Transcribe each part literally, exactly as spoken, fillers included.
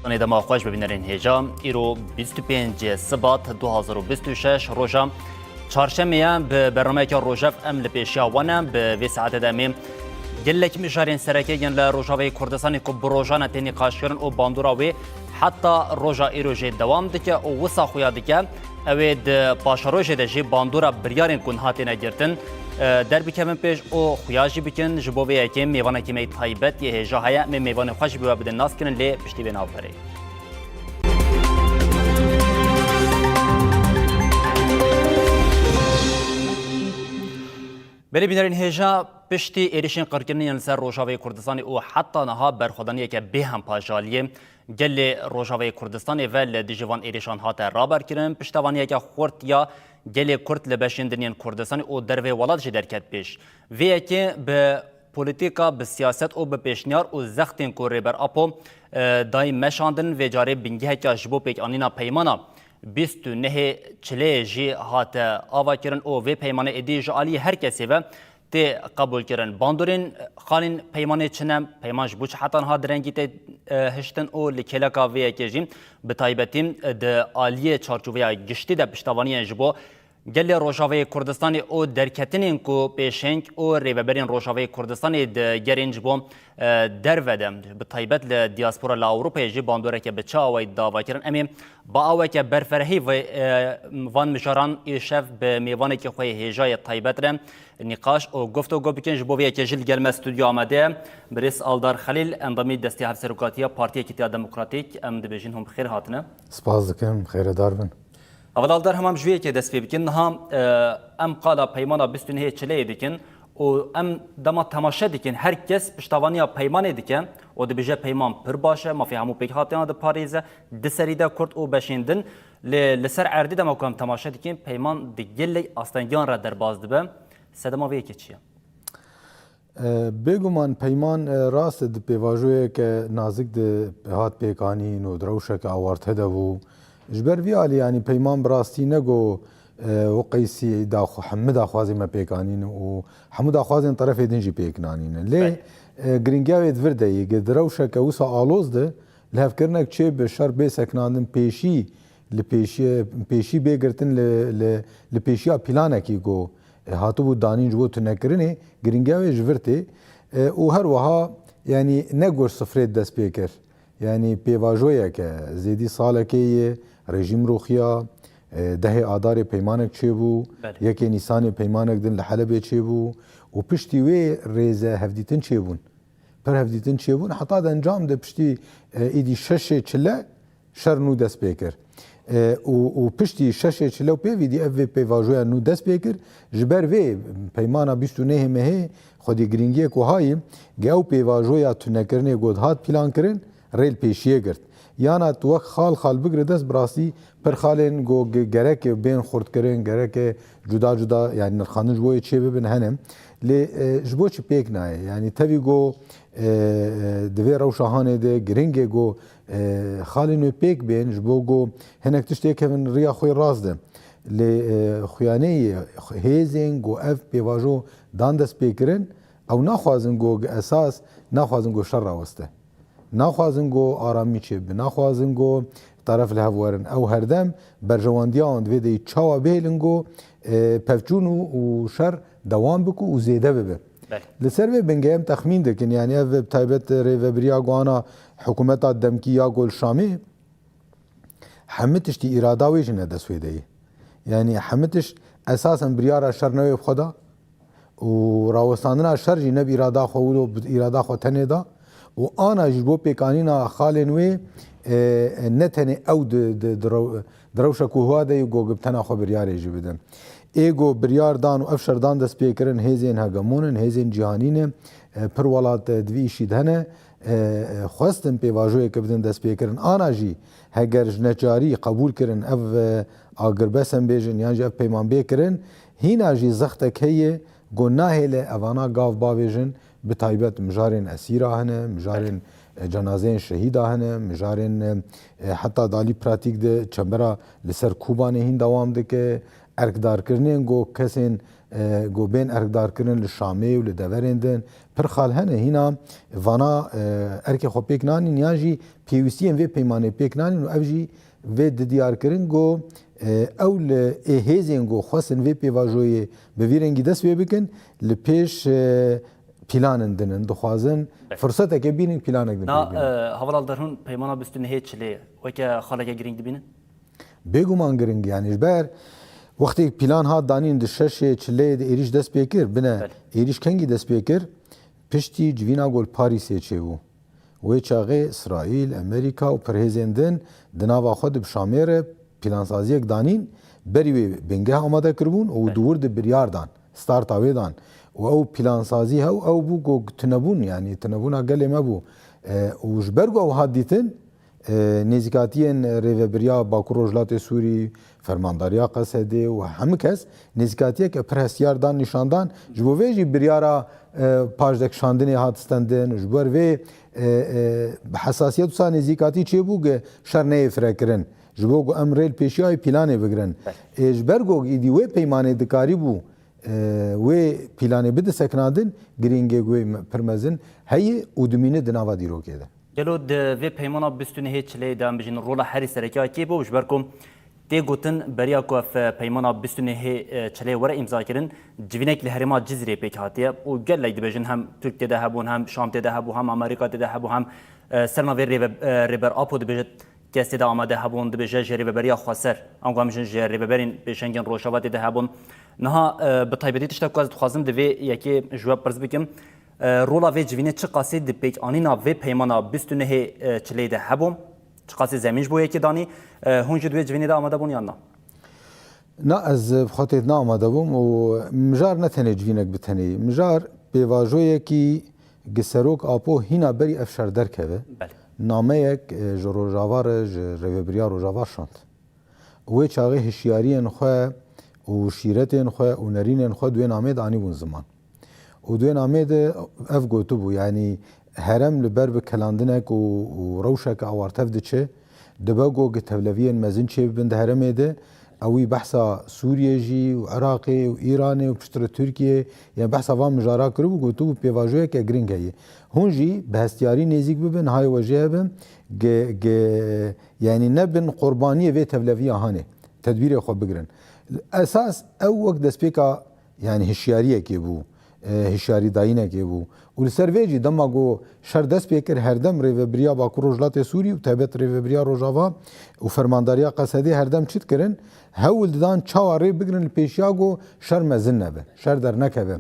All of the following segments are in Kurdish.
Dema xweş bibînerên hêja, îro bîst û pênc Sibat du hazar û bîst û şeş roja çarşemê ye. Bi bernameyeke Rojev em li pêşiya we ne. Bi vê saetê de em ê gelek mijarên sereke yên li Rojavayê Kurdistanê ku bi rojan e tê nîqaşkirin û bandora wê heta roja îro jê dewam dike û wisa xuya dike. Ew ê di paşerojê de jî bandora biryarên ku niha têne girtin, e, derbikevin pêş û xuya jî bikin. Ji bo vê yekê mêvanekî me yê taybet yê hêja heye. Em ê mêvanê xwe jî bi we bidin naskirin, lê piştî vê navberê. Belê bînerên hêja, piştî êrişên qirkirinê yên li ser Rojavayê Kurdistanê û heta niha berxwedaniyeke bêhempa ji aliyê gelê Rojavayê Kurdistanê ve li dijî van êrişan hate raberkirin, piştevaniyeke xurt ya gelê Kurd li beşên din yên Kurdistanê û derveyê welat jî derket pêş. Vê yekê bi polîtîka, bi siyaset û bi pêşniyar û zextên ku Rêber Apo, e, dayî meşandin, vê carê bingeheke ji bo pêkanîna peymana bîst û nehê Çileyê jî hate avakirin û vê peymanê êdî ji alî her kesê ve tê qebûlkirin. Xalên peymanê çi ne? Peyman ji bo çi heta niha direngî tê, e, hiştin û li kêleka vê yekê jî bi taybetî, e, di aliyê çarçoveya giştî de piştevaniyên ji bo gelê Rojavayê Kurdistanê û derketinên ku pêşeng û rêveberên Rojavayê Kurdistanê digerên ji bo, e, derve de, bi taybet li diaspora li Ewropayê jî bandoreke bi çi awayî dava kirin. Em ê bi aweke berferehî vê, e, van mijaran îşev bi mêvanekî xwe yê hêja yê taybet re nîqaş û guftûgo bikin. Ji bo vê yekê jî li gel me stûdyo amade ye birêz Aldar Xelîl, endamî Destê Hevserokatiya Partiyê Yekîtiya Demokratîk. Em dibêjin hûn bi xêr hatine. Spas dikim, xêredar bin. Heval Aldar, hema em ji vê yekê dest pê bikin. Niha, e, em qala peymana bîst û nehê Çileyê dikin û em dema temaşe dikin, her kes piştevaniya peymanê dike û dibêje peyman pir baş e, mafê hemû pêkhatiyana diparêze, di serî de Kurd û beşên din. Lê li ser erdê dema ku em temaşe dikin, peyman di gelek astengiyan re derbas dibe. Sedema vê yekê çi ye? E, bêguman peyman, e, rast e, di pêvajoyeke nazik de hat pêkanîn û di rewşeke awarte de bû. Ji ber vî alî, yanî peyman bi rastî ne ku, e, wek qeysî daxwe-, hemû daxwazên me pêkanîn û hemû daxwazên terefê din jî pêk nanîne. Lê, Belê. e, giringiya wê di vir de yê, di rewşeke wisa aloz de lihevkirinek çêbe, şer bê sekinandin pêşî, li pêşî, pêşî bê girtin li, li, li pêşiya planekî ku, e, hatibû danîn ji bo tunekirinê, giringiya wê ji vir tê. E, û her wiha, yanî ne ku ji sifrê dest pê kir. Yanî pêvajoyeke zêdî salekê ye, rejîm rûxiya, e, dehê Adarê peymanek çêbû, Belê. yekê Nîsanê peymanek din li Helebê çêbû û piştî wê rêze hevdîtin çêbûn. Pir hevdîtin çêbûn. Heta di encam de piştî, e, êdî şeşê Çile şer nû dest pê kir. E, û, û piştî şeşê Çile û pêvî dî ev vê pêvajoya nû dest pê kir. Ji ber vê peymana bîst û nehê mehê xwedî giringiyek wiha ye, ge ew pêvajoya tunekirinê ku dihat plankirin, rê li pêşiyê girt. Yana tu wek xal xal bigire dest, bi rastî pir xalên ku ge-, gerek bên xurtkirin, gerek cuda cuda, yanî nirxandin ji bo yê çê bibin hene. Lê, e, ji bo çi pêk nayê? Yanî tevî ku, e, e, di vê rewşa hanê de giring e ku, e, xalên wê pêk bên, ji bo ku hinek tişt têkevin riya xwe rast de. Lê, e, xuyaneyê hêzên ku ev pêvajo dan dest pê kirin, ew naxwazin ku esas, naxwazin ku şer raweste. Naxwazin ku aramî çêbibe, naxwazin ku teref li hev werin. Ew herdem berjewendiya wan divê de yî çawa bihêlin ku, e, pevçûn û, û şer dewam bike û zêde bibe. Belê. Li ser vê bingehê em texmîn dikin, yanî ev bi taybet rêvebiriya ku ana hikûmeta demkî ya ku li Şamê, hemî tiştî îrada wê jî ne dest wê de ye. Yanî hemî tişt esasen biryara şer ne wê bi xwe da û rawestandina şer jî ne bi îrada xwe wilo, bi îrada xwe tenê da û ana jî ji bo pêkanîna xalên wê, e, e, ne tenê ew di, di, di rew-, di rewşa ku hwa de ye, ku bi tena xwe biryarê jî bidin. Ê ku biryar dan û ev şer dan dest pê kirin, hêzên hegemon in, hêzên cîhanî ne, e, pir welat, e, di vî îşî de hene, e, e, xwestin pêvajoyeke bidin dest pê kirin. Ana jî heger ji neçarî qebûl kirin ev, e, agirbest em bêjin yan jî ev peyman bê kirin, hîna jî zextek heye ku nahêle evana gav bavêjin, bi taybet mijarên esîra hene, mijarên, e, cenazeyên şehîda hene, mijarên, e, e, heta dalî pratîk de çembera li ser Kûbanê hîn dewam dike, erkdarkirinên ku kesên e, ku bên erkdarkirin li Şamê û li deverên din. Pir xal hene hîna vana, e, erkê xwe pêk nanîn yan jî pêwîstiyên vê peymanê pêk nanîn û ev jî vê didiyarkirin ku, e, ew li ê hêzên ku xwestin vê pêvajoyê bi vî rengî dest pê bikin, li pêş, e, pîlanin din in, dixwazin Belê. Firseteke bînin pîlanek din Na, pêk bînin. E, Hevalal Derhûn, peymana bîst û nehê Çilê weke xaleke girîng dibînin? Bêguman giring, yanî ji ber wextê pîlan hat danîn di şeşê Çileyê de êrîş dest pê kir, bine Belê. êrîş kengî dest pê kir, piştî civîna ku li Parîsê çêbû. Wê çaxê Îsraîl, Amerîka û pirhêzên din di nava xwe de bi Şamê re pîlansaziyek danîn, berî wê bingeh amade kiribûn û Belê. di wir de biryar dan, starta wê dan. Û ew pîlansazî hew, ew bû ku tunebûn, yanî tunebûna gelê me bû. E, û ji ber ku ew hat dîtin, e, nêzîkatiyên rêvebiriya Bakur Rojhilatê Sûrî, Fermandariya Qesedê û hemû kes nêzîkatiyeke pir hestiyar dan nîşandan. Ji bo vê jî biryara, e, paşdekişandinê hat stendin. Ji ber vê, e, e, bi hesasiyet wisa nêzîkatî çêbû ku şer neyê firekirin. Ji bo ku em rê li pêşiya wê pîlanê bigirin. Ê, ji ber ku îdî wê peymanê dikarîbû, e, wê pîlanê bide sekinandin, girîngê wê me-, pir mezin heye û dimîne di nava dîrokê de. Gelo di vê peymana bîst û nehê Çileyê de em bijîn rola herî sereke ya kê bû? Ji ber ku tê gotin beriya ku ev peymana bîst û nehê, e, Çileyê were îmzakirin, civînek li herêma Cizîrê pêk hatiye û gelek dibêjin hem Tirk tê de hebûn, hem Şam tê de hebû, hem Amerîka tê de hebû, hem, e, ser navê rêve-, e, Rêber Apo dibêje kes tê de amade hebûn, dibêje ji rêveberiya xweser, ango em bijin ji rêveberên pêşengên Rojava tê de hebûn. Niha, e, bi taybetî tiştek ku ez dixwazim di vê yekê ji we pirs bikim, E, rola vê civînê çi qasî di pêkanîna vê peymana bîst û nehê, e, Çileyê de hebû? Çi qasî zemîn ji bo yekê danî? E, hûn jî di wê civînê de amade bûn yan na? Na, ez bi xwe tê de ne amade bûm û mijar ne tenê civînek bi tenê ye. Mijar pêvajoyekî gi Serok Apo hîna berî ev şer derkeve. Belê. Nameyek, e, ji Rojava re, ji rêvebiriya Rojava şand. Wê çaxê hişyariyên xwe û şîretên xwe û nerînên xwe di wê namê de anîbûn ziman. Û di wê namê de ev gotibû, yanî herem li ber bi kelandinek û, û rewşeke awartev diçe, dibe ku gi tevleviyên mezin çêbibin di heremê de, ewî behsa Sûriyê jî û Iraqê û Îranê û piştre Tirkiyê, yanî behsa van mijara kiribû, gotibû pêvajoyeke giring heye. Hûn jî bi hestiyarî nêzîk bibin, niha yê we jê hebe, gi, gi, Yanî nebin qurbaniyê vê tevleviya hanê. Tedbîrê xwe bigirin. Esas ew wek destpêka, yanî hişyariyekê bû, e, hişyarîdayînekê bû. Û li ser vê jî dema ku şer dest pê kir, herdem rêvebiriya Bakur Rojhilatê Sûrî û taybet rêvebiriya Rojava û fermandariya Qesedê herdem çi dikirin? Hewl didan çawa rê bigirin li pêşiya ku şer mezin nebe, şer dernekeve.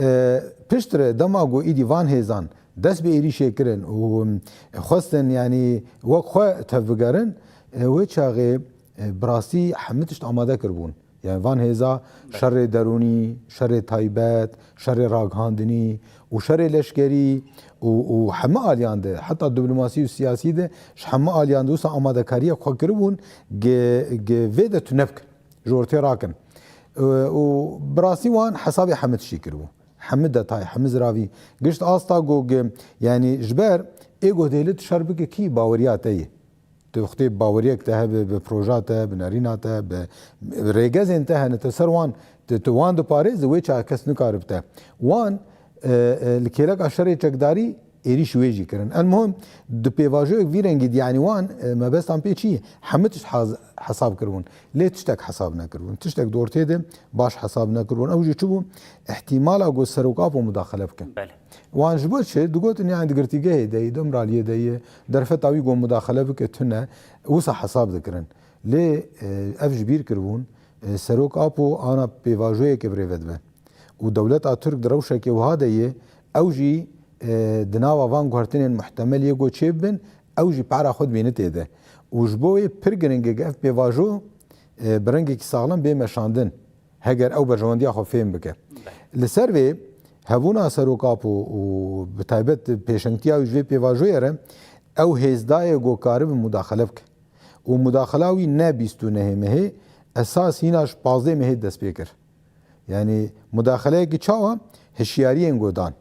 E, piştre dema ku îdî van hêzan dest bi êrîşê kirin û xwestin, yanî wek xwe tevbigerin, e, wê çaxê, e, bi rastî hemû tişt amade kiribûn. Yani van hêza şerê derûnî, şerê taybet, şerê ragihandinî û şerê leşkerî û, û hemû aliyan de, heta diplomasî û siyasî de ji hemû aliyan de wisa amadekariyek xwe kiribûn, gi, gi vê de tune bikin, ji ortê rakin. E, û bi rastî wan hesabê hemû tiştî kiribû. Hemû detay, hemû ziravî. Gişt asta ku, yanî ji ber ê ku dêlê tu şer bike kî baweriya te ye. Tu wextê baweriyek te hebe, bi proja te, bi nerîna te, bi rêgezên te hene, tu ser wan, tu, tu wan diparêze, wê çax kes nikare bi te. Wan, e, e, li kêleka şerê çekdarî êrîş wê jî kirin. El muhim, di pêvajoyek vî rengî de, yanî wan, e, mebestan pê çi ye? Hemû tişt haz-, hesab kiribûn. Lê tiştek hesab nekiribûn. Tiştek di ortê de baş hesab nekiribûn. Ew jî çi bû? Îhtîmala ku Serok Apo mudaxele bike. Belê. Wan ji bo çi? Digotin, yani di girtîgehê de yî, di Îmraliyê de yî, derfeta wî ku mudaxele bike tune, wisa hesab dikirin. Lê, e, ev ji bîr kiribûn, e, Serok Apo ana pêvajoyekê bi rê ve dibe. Û dewleta Tirk di rewşekê wiha de ye, ew jî, e, di nava van guhertinên muhtemel yê ku çêbibin, ew jî para xwe dibîne tê de. Û ji bo wê pir giring e ku ev pêvajo, e, bi rengekî saxlem bê meşandin, heger ew berjewendiya xwe fêm bike. Li ser vê, hebûna Serok Apo û bi taybet pêşengtiya wî ji vê pêvajoyê re, ew hêz daye ku karibe mudaxele bike. Û mudaxela wî ne bîst û nehê mehê, esas hîna ji pazdeh mehê dest pê kir. Yani mudaxeleyekî çawa? Hişyariyên ku dan.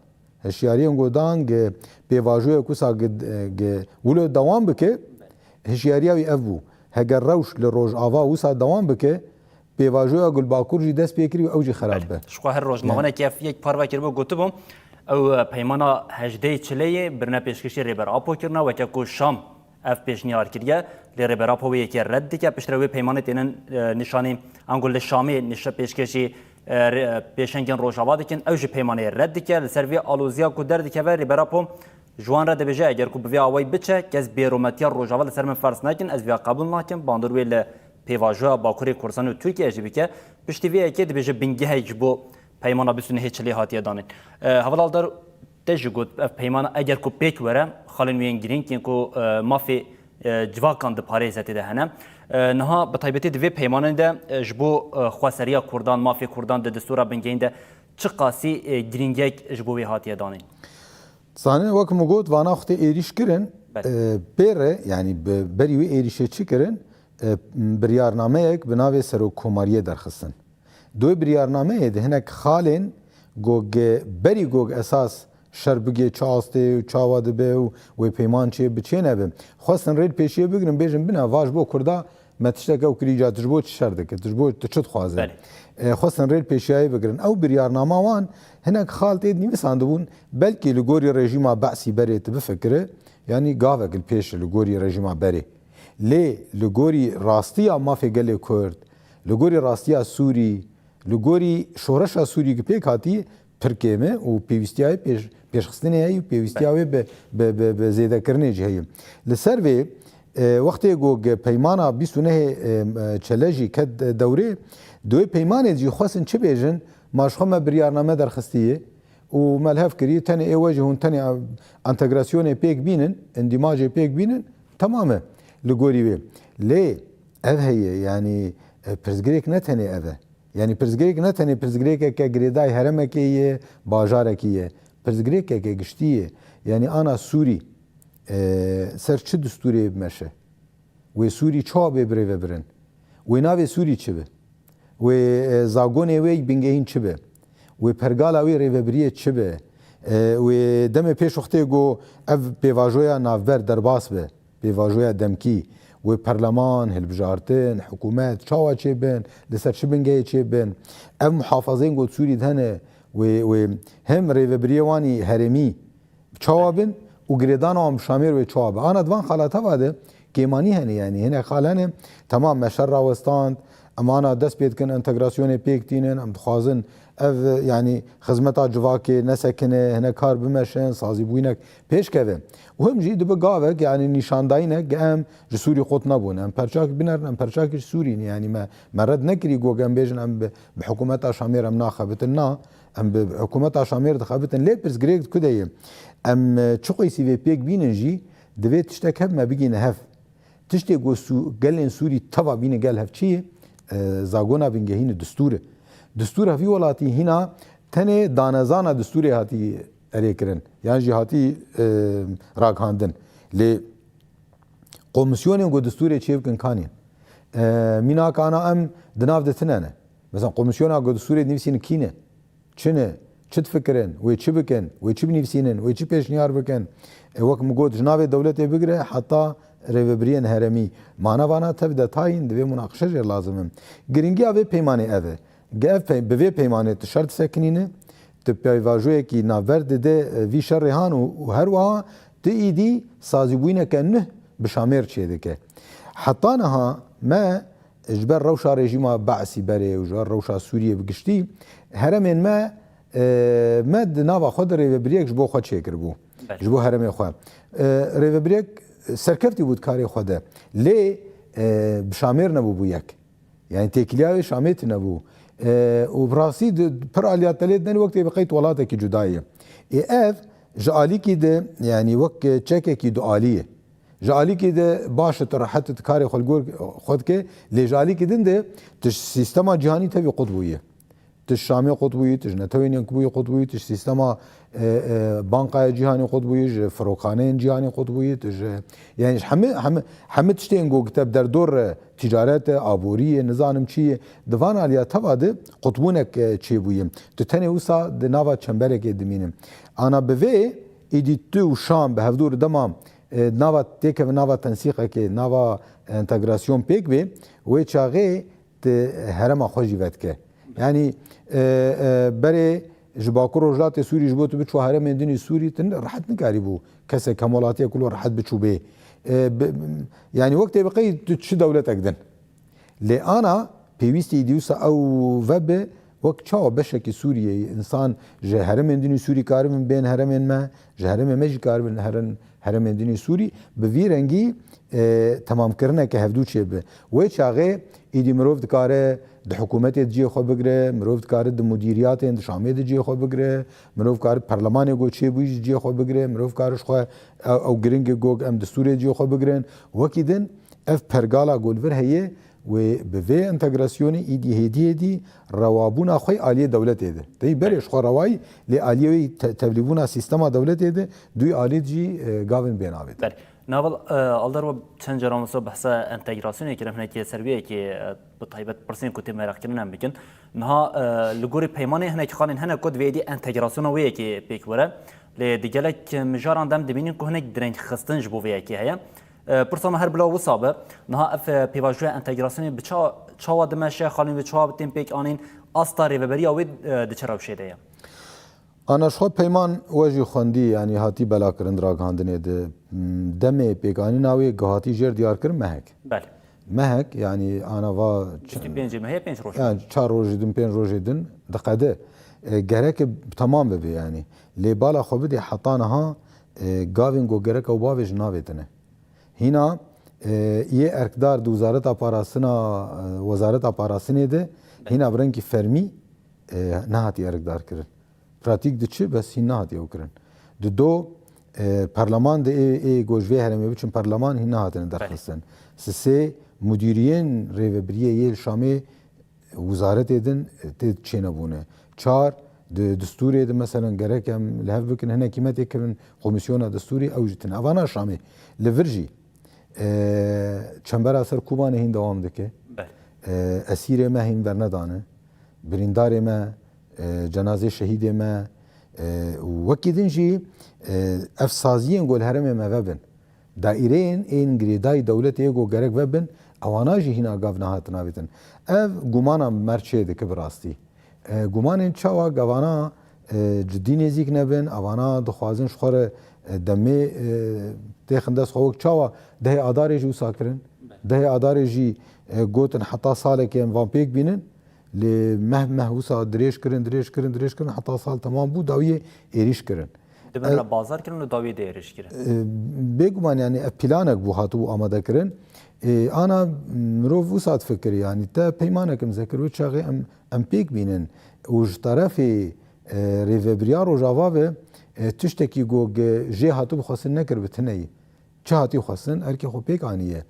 Hişyariyên ku dan, gi pêvajoyek wisa gi, gi wilo dewam bike, hişyariya wî ev bû. Heger rewş li Rojava wisa dewam bike, Pêvajoya ku li Bakur jî dest pê kirî û ew jî xerab be. Ji xwe her rojnamevanekî ev yek par vekiribû gotibû, ew peymana hejdehê çileyê birine pêşkêşî Rêber Apo kirine, weke ku Şam ev pêşniyar kiriye, lê Rêber Apo wê yekê red dike, piştre wê peymanê tênin e, nîşanî, ango li Şamê nîşa pêşkêşî e, rê- pêşengên Rojava dikin, ew ji peymanê red dike, li ser vê aloziya ku derdikeve Rêber Apo ji wan re dibêje, eger ku bi vê awayî biçe, kes bêrometiya Rojava li ser min ferz nekin, ez vêya qebûl nakim, bandor wê li pêvajoya Bakurê Kurdistan û Tirkiye jî bike. Piştî vê yekê dibêje bingehek ji bo peymana bîst û nehê çilê hatiye danîn. E, Heval Aldar, te jî got, ev peymana eger ku pêk were, xalên wê yên girîng yên ku e, mafê e, civakan diparêze tê de hene. E, niha bi taybetî di vê peymanê de e, ji bo e, xweseriya Kurdan, mafê Kurdan di destûra bingehîn de çi qasî e, girîngek ji bo wê hatiye danîn? Zanî, wek min got, vana xwe tê êrîş kirin. Belê. E, pê re, yanî bi berî wê êrîşê çi kirin? E, biryarnameyek bi navê Serokkomariyê derxistin. Di wê biryarnameyê de hinek xalên gog, berî gog esas şer bigê çi astê û çawa dibe û wê peyman çê bi çê nebe. Xwestin rê li pêşiyê bigirin, bêjin bine, va ji bo Kurda me tiştek ew kirî, ca tu ji bo çi şer dike, tu ji bo tu çi dixwaze? Belê. E, xwestin rê li pêşiyayê bigirin. Ew biryarnama wan hinek xal tê dinivîsandibûn, belkî li gorî rejîma Be'sî berê tu bifikire, yanî gavek li pêş li gorî rejîma berê. Lê li gorî rastiya mafê gelê Kurd, li gorî rastiya Sûrî, li gorî şoreşa Sûrî ku pêk hatî pir kêm e û pêwîstiya wê pêş, pêşxistinê heye û pêwîstiya wê bi, bi, bi, bi zêdekirinê jî heye. Li ser vê, e, wextê ku ge-, peymana bîst û nehê, e, e, çele jî ket dewrê, di wê peymanê jî xwestin çi bêjin, ma ji xwe me biryarname derxistiye û me li hev kirî, tenê ê we jî hûn tenê entegrasyonê pêk bînin, îndîmajê pêk bînin, temam e li gorî wê. Lê ev heye, yanî, e, pirsgirêk ne tenê ev e. Yanî pirsgirêk ne tenê pirsgirêkeke girêdayî herêmekê ye, bajarekî ye. Pirsgirêkeke giştî ye. Yanî ana Sûrî, e, ser çi distûrê meşe? Wê Sûrî çawa bê birêvebirin? Wê navê Sûrî çi be? Wê, e, zagonê wê bingehîn çi be? Wê pergala wê rêvebiriyê çi be? E, wê demê pêş wextê ku ev pêvajoya navber derbas be, pêvajoya demkî, wê perleman, hilbijartin, hikûmet çawa çêbin, li ser çi bingehê çêbin? Ev muhafazeyên ku Sûrî de hene, wê, wê hem rêvebiriyê wanî herêmî çawa bin û girêdana wan bi Şamêr wê çawa be. Ana di van xala teva de kêmanî hene, yanî hinek xal hene, temam me şer rawestand, em ana dest pê dikin entegrasyonê pêk tînin, em dixwazin ev, yanî xizmeta civakê nesekine, hinek kar bimeşin, sazîbûyînek pêş keve. Û him jî dibe gavek, yanî nîşandayînek, em ji Sûrî qut nebûn. Em perçak binerin, em perçakî ji Sûrî ne. Yanî me, me red nekirî ku em bêjin em bi, bi hikûmeta Şamêr em naxebitin. Na, em bi hikûmeta Şamêr dixebitin. Lê pirsgirêk di ku de ye? Em, e, çi qeysî vê pêk bînin jî, divê tiştek hebe me bigîne hev. Tiştê ku Sû-, gelên Sûrî teva bîne gel hev çi ye? E, zagona bingehîn e, distûr e. Distûr hevî welatî hîna tenê danezana distûrê hatî erê kirin. Yan jî hatî, e, ragihandin. Lê komisyonên ku distûrê çêbikin kanîn? E, mînak ana em di nav de tine ne. Mesela komisyona ku distûrê nivîsîn kî ne? Çi ne? Çi difikirin? Wê çi bikin? Wê çi binivîsînin? Wê çi pêşniyar bikin? E, wek min got, ji navê dewletê bigire heta rêvebiriyên herêmî. Mana vana tev detayîn, divê munaqişe jê lazim in. Giringiya vê peymanê ev e. Ge ev pey-, bi vê peymanê tu şer disekinîne, tu pêvajoyekî navber dide, e, vî şerê han û, û her wiha tu îdî sazîbûyîneke nuh bi Şamêr çêdike. Heta niha me ji ber rewşa rejîma Be'sî berê û ji ber rewşa Sûriyê bi giştî, herêmên me, e, me di nava xwe de rêvebiriyek ji bo xwe çêkiribû. Belê. Ji bo herêmê xwe. E, rêvebiriyek serkeftî bû di karê xwe de. Lê, e, bi Şamêr nebûbû yek. Yani têkiliya wê Şamê tune bû. E, û bi rastî di, pir aliya telê dinên wek tê bi qeyd welatekî cuda ye. Ê ev ji alîkî de, yani wek çekekî dualî ye. Ji alîkî de baş e, tu rehet e, tu karê xwe li gor xwe dike, lê ji alîkî din de tu ji sîstema cîhanî tevî qut bûyî. Tu ji Şamê qut bûyî, tu ji netewên Yekbûyî qut bûyî, tu ji sîstema, e, e, bankaya cîhanî qut bûyî, ji firokxaneyên cîhanî qut bûyî, tu ji, yani ji hemî, hemî, hemî tiştên ku te bi derdor re, ticaret e, aborî ye, nizanim çi ye, di van aliya teva de qutbûnek, e, çêbûye. Tu tenê wisa di nava çemberekê dimîne. Ana bi vê, îdî tu û Şam bi hevdû re dema, e, nava têkeve nava tensîqekê, nava entegrasyon pêk bê, wê çaxê tu herêma xwe jî vedike. Yanî, e, e, berê ji Bakur Rojhilatê Sûrî ji bo tu biçû herêmên din ê Sûrî, tu rehet nikarîbû kesek hemwelatiyek wilo rehet biçûbê. E, bi, yanî wek tê biqey tu çi dewletek din. Lê ana pêwîstî dîwsa ew vebe, wek çawa beşekî Sûriyeyê însan ji herêmên din ê Sûrî karibin bên herêmên me, ji herêmê me jî karibin herin herêmên din ê Sûrî, bi vî rengî, e, temamkirineke hevdû çêbe. Wê çaxê îdî mirov dikare di hikûmetê de cihê xwe bigire, mirov dikare di mudîriyatên di Şamê de cihê xwe bigire, mirov kare perlemanê ku çêbûyî jî cihê xwe bigire, mirov kare ji xwe ew, ew giringê ku em destûrê cihê xwe bigirin. Wekî din ev pergala ku li vir heye, wê bi vê entegrasyonê îdî hêdî hêdî rewabûna xwe aliyê dewletê de. Tey berê ji xwe rewayî, lê aliyê wê te-, tevlîbûna sîstema dewletê de dûyî alî jî, e, gavên bê navêtin. Belê. Naval, e, Aldar, we çend caran wisa behsa entegrasyonê kirin, hinekî ser vê yekê, e, bi taybet pirsên ku tê meraqkirin em bikin. Niha, e, li gorî peymanê hinek xalên hene ku divê êdî entegrasyona wê yekê pêk were. Lê di gelek mijaran de em dibînin ku hinek direngxistin ji bo vê yekê heye. E, pirsa me her bila wisa be, niha ev, e, pêvajoya entegrasyonê bi ça-, çawa dimeşe, xalên wê çawa bi tên pêk anîn, asta rêveberiya wê, e, di çi rewşê de ye? Ana ji xwe peyman we jî xwendî, yanî hatî belakirin di ragihandinê de, m, demê pêkanîna wê ku hatî jêr diyarkirin mehek. Belê. Mehek, yanî ana va Bîst û pêncê mehê, pênc roj. Yani çar rojê din, pênc rojê din diqede. E, gereke temam bibe yanî. Lê bala xwe bidê heta niha, e, gavên ku gerek ew bavêjin navêtine. Hîna, e, yê erkdar di wezareta parastina, e, wezareta parasinê de hîna bi rengî fermî, e, nehatî erkdar kirin. Pratîk diçi, bes hîn nehatiye ew kirin. Di do, e, perleman de ê, ê ku ji vê herêmê biçin perleman hîn nehatine derxistin. Sisê, mudîriyên rêvebiriyê yê li Şamê wizaretê din, e, tê çênebûne. Çar, di distûrê de meselen gerek em li hev bikin, hinekî me tê kirin komîsyona distûrî, ew jî tine. Evana Şamê. Li vir jî, e, çembera ser Kobanê hîn dewam dike. Belê. E, esîrê me hîn bernedane. Birîndarê me, e, cenazê şehîdê me, e, û wekî din jî, e, ev saziyên ku li herêmê me vebin. Daîreyên ên girêdayî dewletê yê ku gerek vebin, ewana jî hîna gav nehatin avêtin. Ev gumana me re çê dike bi rastî. E, gumanên çawa gavana, e, cidî nêzîk nebin, evana dixwazin ji xwe re, e, demê, e, têxin dest xwe wek çawa dehê Adarê jî wisa kirin. Dehê Adarê jî, e, gotin heta salekê em van pêk bînin. Lê meh meh wisa dirêj kirin, dirêj kirin, dirêj kirin, heta sal temam bû, dawiyê êrîş kirin. Di bin re bazar kirin û dawiyê de êrîş kirin. E, bêguman, yani, ev planek bû, hatibû amade kirin. E, ana mirov wisa difikirî, yani, te peymanek imze kir, wê çaxê em, em pêk bînin. Û ji terefê, e, rêvebiriya Rojava ve, e, tiştekî ku ge-, jê hatibû xwestin nekir bi tineyî. Çi hatî xwestin, erkê xwe pêk aniye.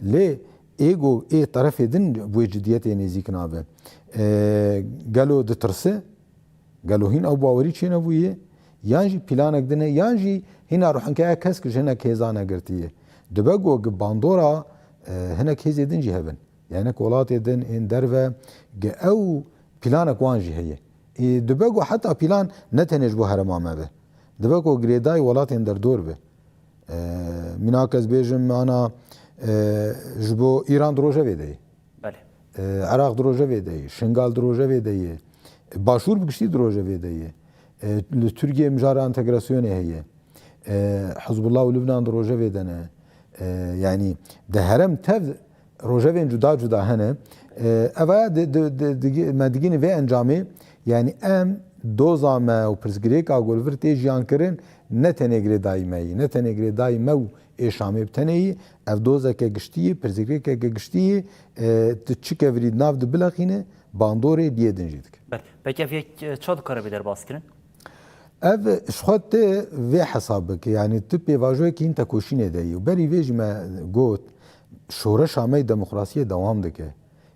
Lê ê ku ê terefê din bi wê cidiyetê nêzîk nabe. E, gelo ditirse? Gelo hîn ew bawerî çênebûye? Yan jî planek din e, yan jî hîna ruhinkeya kesk ji hinek hêza negirtiye. Dibe ku gi bandora, e, hinek hêzê din jî hebin. Yanek welatê din ên derve, gi ew planek wan jî heye. Ê, dibe ku heta plan ne tenê ji bo herêma me be. Dibe ku girêdayî welatên derdor be. E, mînak ez bêjim, ana, e, ji bo Îran di rojevê de ye. Belê. E, Iraq di rojevê de ye. Şingal di rojevê de ye. Başûr bi giştî di rojevê de ye. E, li Tirkiye mijara entegrasyonê heye. E, Hizbullah û Libnan di rojevê de ne. E, yanî di herem tev rojevên cuda cuda hene. E, eva di, di, di, di, me digîne vê encamê, yanî em doza me û pirsgirêka ku li vir tê jiyan kirin, ne tenê girêdayî me yî, ne tenê girêdayî me û ê Şamê bi tenê yî, ev dozeke giştî yî, pirsgirêkeke giştî yî, e, tu çi kevirî di nav de bileqîne, bandorê liyê din jî dike. Belê. Peki ev yek, e, ça dikare bê derbas kirin? Ev ji xwe tê vê hesab bike, yanî tu pêvajoyekî hîn tekoşînê de yî. Û berî vê jî me got, şoreşa me yê demokrasiyê dewam dike.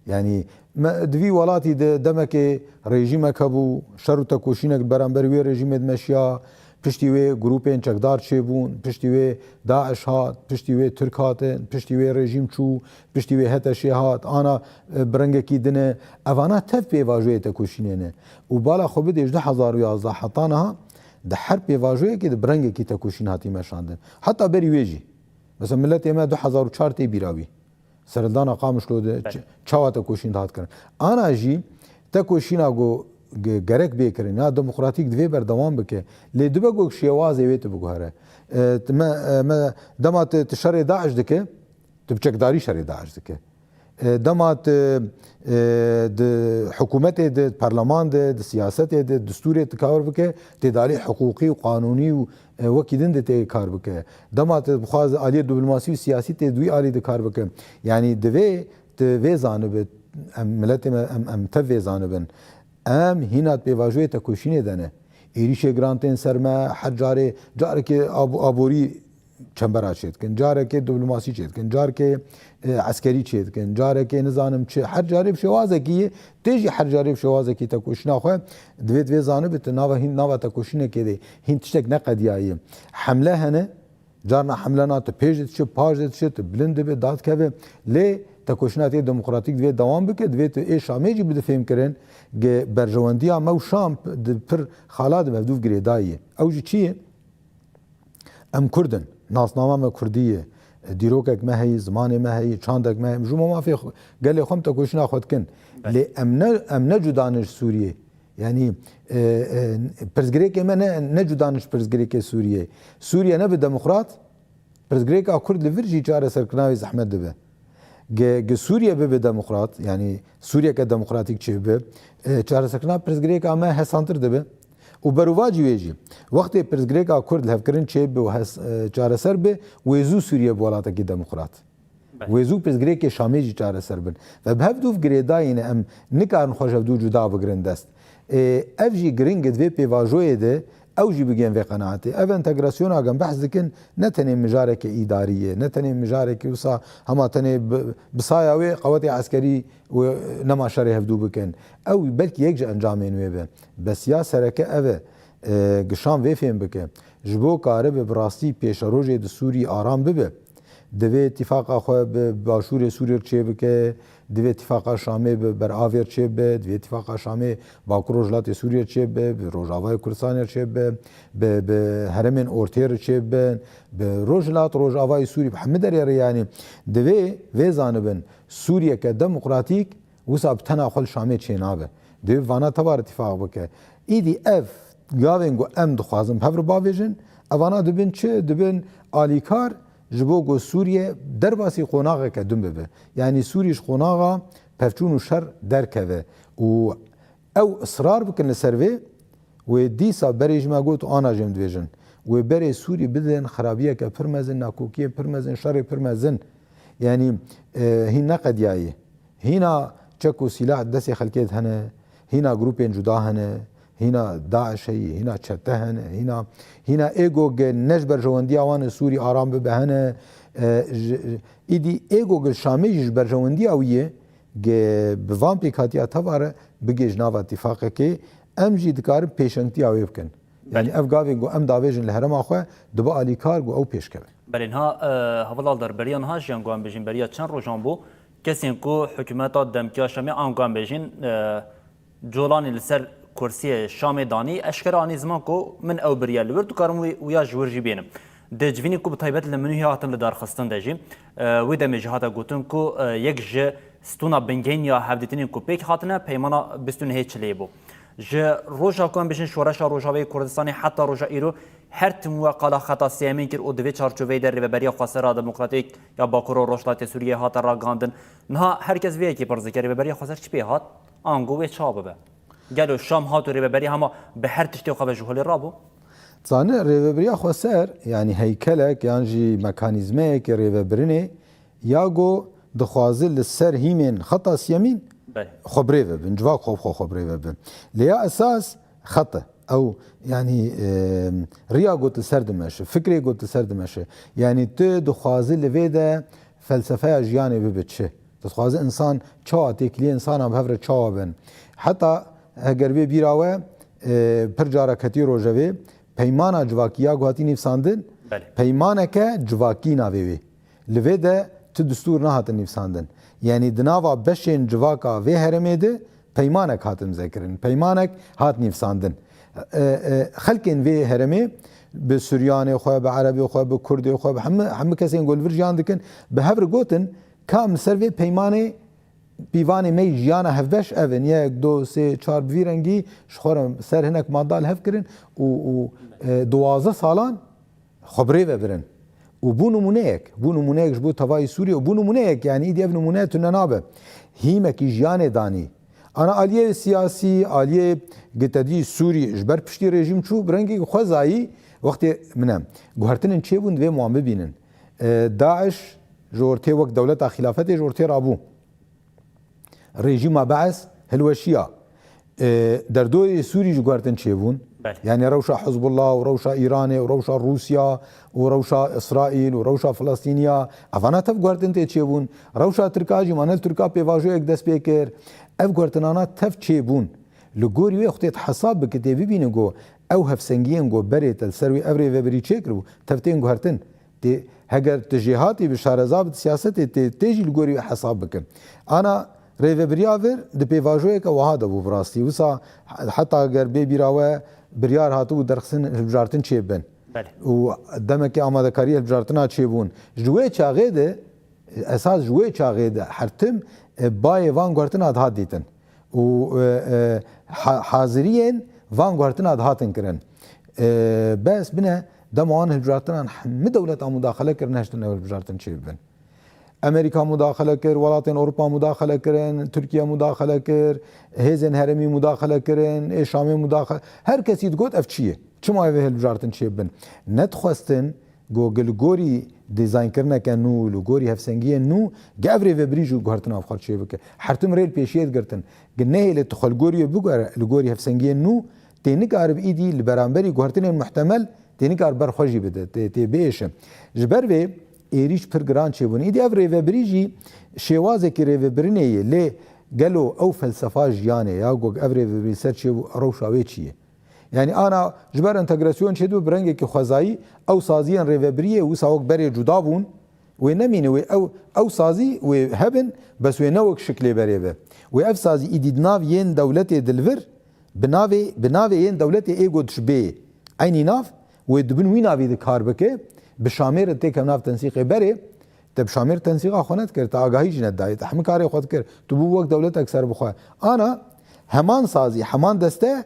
Yanî me di vî welatî de demekê rejîmek hebû, şer û tekoşînek li beramber wê rejîmê dimeşiya, piştî wê grûpên çekdar çêbûn, piştî wê DAIŞ hat, piştî wê Tirk hatin, piştî wê rejîm çû, piştî wê HTŞê hat, ana, e, bi rengekî din e. Evana tev pêvajoyê tekoşînê ne. Û bala xwe bidê ji du hezar û yazdeh heta niha di her pêvajoyekê de bi rengekî tekoşîn hatî meşandin. Heta berî wê jî. Mesela miletê me du hezar û çar tê bîra wî. Serhildana Qamişlo de Belê. ç-, çawa tekoşîn dihat kirin. Ana jî tekoşîna ku ge-, gerek bê kirin, ya demokratîk divê berdewam bike. Lê dibe ku şêwazê wê tu biguhere. E, tu me, e, me, dema tu, tu şerê DAIŞ dike, tu bi çekdarî şerê DAIŞ dike. E, dema tu, e, di hikûmetê de, di parleman de, di siyasetê de, distûrê tu kar bike, tê di alî hiqûqî û qanûnî û, e, wekî din de tê kar bike. Dema tu dixwaze aliyê diplomasî û siyasî tê di wî alî de kar bike. Yanî divê tu vê zanibe, em, miletê me, em, em tev vê zanibin. Em hîna di pêvajoyê tekoşînê de ne. Êrîşê giran tên ser me, her carê, carekê ab-, aborî çembera çêdikin, carekê diplomasî çêdikin, carekê, e, eskerî çêdikin, carekê nizanim çi, her carê bi şêwazekî yê, tê jî her carê bi şêwazekî tekoşîna xwe, divê, divê zanibe tu nava hîn, nava tekoşînekê de hîn tiştek neqediyaye. Hemle hene, carna hemlena tu pêş de diçe, paş de diçe, tu bilind dibe, dadikeve. Lê tekoşîna tê demokratîk divê dewam bike, divê tu ê Şamê jî bide fêhm kirin, ge berjewendiya me û Şam di pir xala de bi hevdûv girêdayî ye. Ew jî çi ye? Em Kurd in. Nasnama me Kurdî ye. Dîrokek me heyî, zimanê me heyî, çandek me heyî. Ji bo mafê xwe, gelê xwe em tekoşîna xwe dikin. Belê. Lê em ne, em ne cuda ne ji Sûriyê. Yanî, e, e, pirsgirêkê me ne, ne cuda ne ji pirsgirêkê Sûriyê. Sûriye nebe demokrat, pirsgirêka Kurd li vir jî çareserkirina wê zehmet dibe. Ge, ge Sûriye bibe demokrat, yanî Sûriyeke demokratîk çêbibe, e, çareserkirina pirsgirêka me hesantir dibe. Û berovajî wê jî, wextê pirsgirêka Kurd lihevkirin çêbibe û hes-, e, çareser bibe, wê zû Sûriye bi welatekî demokrat. Belê. Wê zû pirsgirêkê Şamê jî çareser bin. Ve bi hevdûv girêdayî ne, em nikarin xwe ji hevdû cuda bigirin dest. Ê, ev jî giring e di vê pêvajoyê de, ew jî bigên vê qenaetê. Ev entegrasyona ku em behs dikin, ne tenê mijareke îdarî ye, ne tenê mijareke wisa hema tenê bi, bi saya wê qewetê eskerî û nema şerê hevdû bikin. Ew belkî yek ji encamên wê be. Bes ya sereke ev e, e, gi Şam vê fêm bike. Ji bo karibe bi rastî pêşerojê di Sûrî aram bibe, divê tîfaqa xwe bi Başûrê Sûrî re çêbike, divê tîfaqa Şamê bi beravê re çêbibe, divê tîfaqa Şamê Bakur Rojhilatê Sûrî re çêbibe, bi Rojavayê Kurdistanê re çêbibe, bi, bi herêmên ortê re çêbibe, bi Rojhilat, Rojavayê Sûrî, bi hemî derê re, yanî divê vê zanibin, Sûriyeke demokratîk wisa bi tena xwe li Şamê çênabe. Divê bi vana teva re tîfaq bike. Îdî ev gavên ku em dixwazin bi hev re bavêjin, evana dibin çi? Dibin alîkar ji bo ku Sûriye derbasî qonaxeke din bibe. Yanî Sûrî ji qonaxa pevçûn û şer derkeve û ew israr bikin li ser vê, wê dîsa berê ji me got û ana jî em dibêjin. Wê berê Sûrî bidin xirabiyeke pir mezin, nakokiyên pir mezin, şerê pir mezin. Yanî, e, hîn neqediyayî. Hîna çek û sîlah di destê xelkê de hene, hîna grûpên cuda hene, hîna DAIŞ heyî, hîna çete hene, hîna, hîna ê ku ge ne ji berjewendiya wan e Sûrî aram bibe hene, e, ji, îdî ê ku ge Şamê jî ji berjewendiya wî ye, ge bi van pêkhatiya teva re bigihîje nava tîfaqekê, em jî dikarin pêşengtiya wê bikin. Yanî Belê. Ev gavên ku em davêjin li herêma xwe, dibe alîkar ku ew pêş keve. Belê, niha, e, hevalal der, beriya niha jiyan ku em bêjin, beriya çend rojan bû, kesên ku hikûmeta demkiya Şamê, an ku em bêjin, e, Colanî li ser kursiyê Şamê danî, eşkere anî ziman ku min ew biriye li wir, dikarim wî, wîya ji wir jî bênim. Di civînê ku bi taybet li Munîhê hatin li darxistin de jî, e, wê demê jî hate gotin ku, e, yek ji stûna bingehîn ya hevdîtinên ku pêk hatine, peymana bîst û nehê Çileyê bû. Ji roja ku em bêjin şoreşa Rojavayê Kurdistanê heta roja îro her tim we qala xeta sêyemîn kir û di vê çarçoveyê de Rêveberiya Xweser a Demokratîk ya Bakur û Rojhilatê Sûriyê hate ragihandin. Niha her kes vê yekê pirs dike, Rêveberiya Xweser çi pê hat? Ango wê çawa bibe? Gelo Şam hat û Rêveberî hema bi her tiştê xwe ve ji holê rabû? Zanî, Rêveberiya Xweser, yanî heykelek yan jî mekanîzmeyeke rêvebirinê, ya ku dixwaze li ser hîmên xeta siyemîn Belê. xwe birêve bin, civak xwe bi xwe xwe birêve bin. Lê ya esas xet e. Ew, yanî, e, riya ku tu ser dimeşe, fikrê ku tu ser dimeşe. Yanî tu dixwaze li vê de felsefeya jiyanê bibe çi? Tu dixwaze însan çawa têkiliyê însana bi hev re çawa bin? Heta heger bê bîra we, e, pir cara ketî rojevê, peymana civakî ya ku hatî nivîsandin, Belê. peymaneke civakî navê wê. Li vê de tu distûr nehatin nivîsandin. Yanî di nava beşên civaka vê herêmê de peymanek hat imzekirin. Peymanek hat nivîsandin. E, e, xelkên vê herêmê bi Suryanê xwe, bi Erebê xwe, bi Kurdê xwe, bi hemû, hemû kesên ku li vir jiyan dikin, bi hev re gotin, Ka em li ser vê peymanê pîvanê me yî jiyana hevbeş ev in, yek, do, sê, çar, bi vî rengî ji xwe re ser hinek madda li hev kirin û, û, e, duwazdeh salan xwe bi rê ve birin. Û bû nimûneyek, bû nimûneyek ji bo tevayî Sûriyê û bû nimûneyek, yanî îdî ev nimûne tune nabe. Hîmekî jiyanê danî. Ana aliyê siyasî, aliyê gitedî Sûrî ji ber piştî rejîm çû, bi rengekî xwezayî wextê min e. Guhertinên çêbûn divê wan bibînin. E, DAIŞ ji ortê wek dewleta xîlafetê ji ortê rabû. Rejîma Bees hilweşiya. E, derdorê Sûrî ji guhertin çêbûn. Belê. Yani rewşa Hizbullah û rewşa Îranê û rewşa Rûsya û rewşa Îsraîl û rewşa Filistîniya. Evana tev guhertin tê çêbûn. Rewşa Tirka jî mane li Tirka pêvajoyek dest pê kir. Ev guhertinana tev çêbûn. Li gorî wê xwe tê hesab bike, tê bibîne ku ew hevsengiyên ku berê te li ser wî ev rêvebirî çêkiribû, tev tên guhertin. Tê, heger tu jêhatî bi şareza bi siyasetê tê, tê jî li gorî wê hesab bikin. Ana rêvebiriya vir di pêvajoyeke wiha de bû bi rastî. Wisa heta ger bê bîra we biryar hatibû derxistin hilbijartin çêbibin. Belê. Û demekê amadekariyê hilbijartina çêbûn. Ji wê çaxê de, esas ji wê çaxê de her tim, e, bayê van guhertina dihat dîtin. Û, e, e, ha-, haziriyên van guhertina dihatin kirin. E, bes bine dema wan hilbijartinan hemî dewletan mudaxele kirin, nehiştin ew hilbijartin çêbibin. Amerîka mudaxele kir, welatên Ewropa mudaxele kirin, Tirkiye mudaxele kir, hêzên herêmî mudaxele kirin, ê Şamê mudaxele, her kesî digot ev çi ye? Çima ev hilbijartin çêbibin? Nedixwestin ku gi li gorî dîzaynkirineke nû, li gorî hevsengiyên nû, gi ev rêvebirî jî guhertina xwe çêbike. Her tim rê li pêşiyê digirtin. Gi nehêlê tu xwe li gorî wê biguhere, li gorî hevsengiyên nû, tê nikaribe îdî li beramberî guhertinên muhtemel, tê nikaribe ber xwe jî bide, tê, tê biêşe. Ji ber vê êrîş pir giran çêbûne. Îdî ev rêvebirî jî şêwazekî rêvebirinê ye, lê gelo ew felsefa jiyanê ya ku ev rêvebirî ser çêbû, rewşa wê çi ye? Yani ana ji ber entegrasyon çêdibe bi rengekî xwezayî, ew saziyên rêvebiriyê wisa wek berê cuda bûn, wê nemîne, wê ew, ew sazî wê hebin, bes wê ne wek şiklê berê be. Wê ev sazî îdî di nav yên dewletê di li vir, bi navê, bi navê yên dewletê ê got ji bê eynî nav, wê di bin wî navî de kar bike, bi Şamê re têke nav tensîqê berê, te bi Şamê re tensîqa xwe nedikir, te agahî jî nedayê, te hemî karê xwe dikir, tu bû wek dewletek serbixwe. Ana heman sazî, heman deste,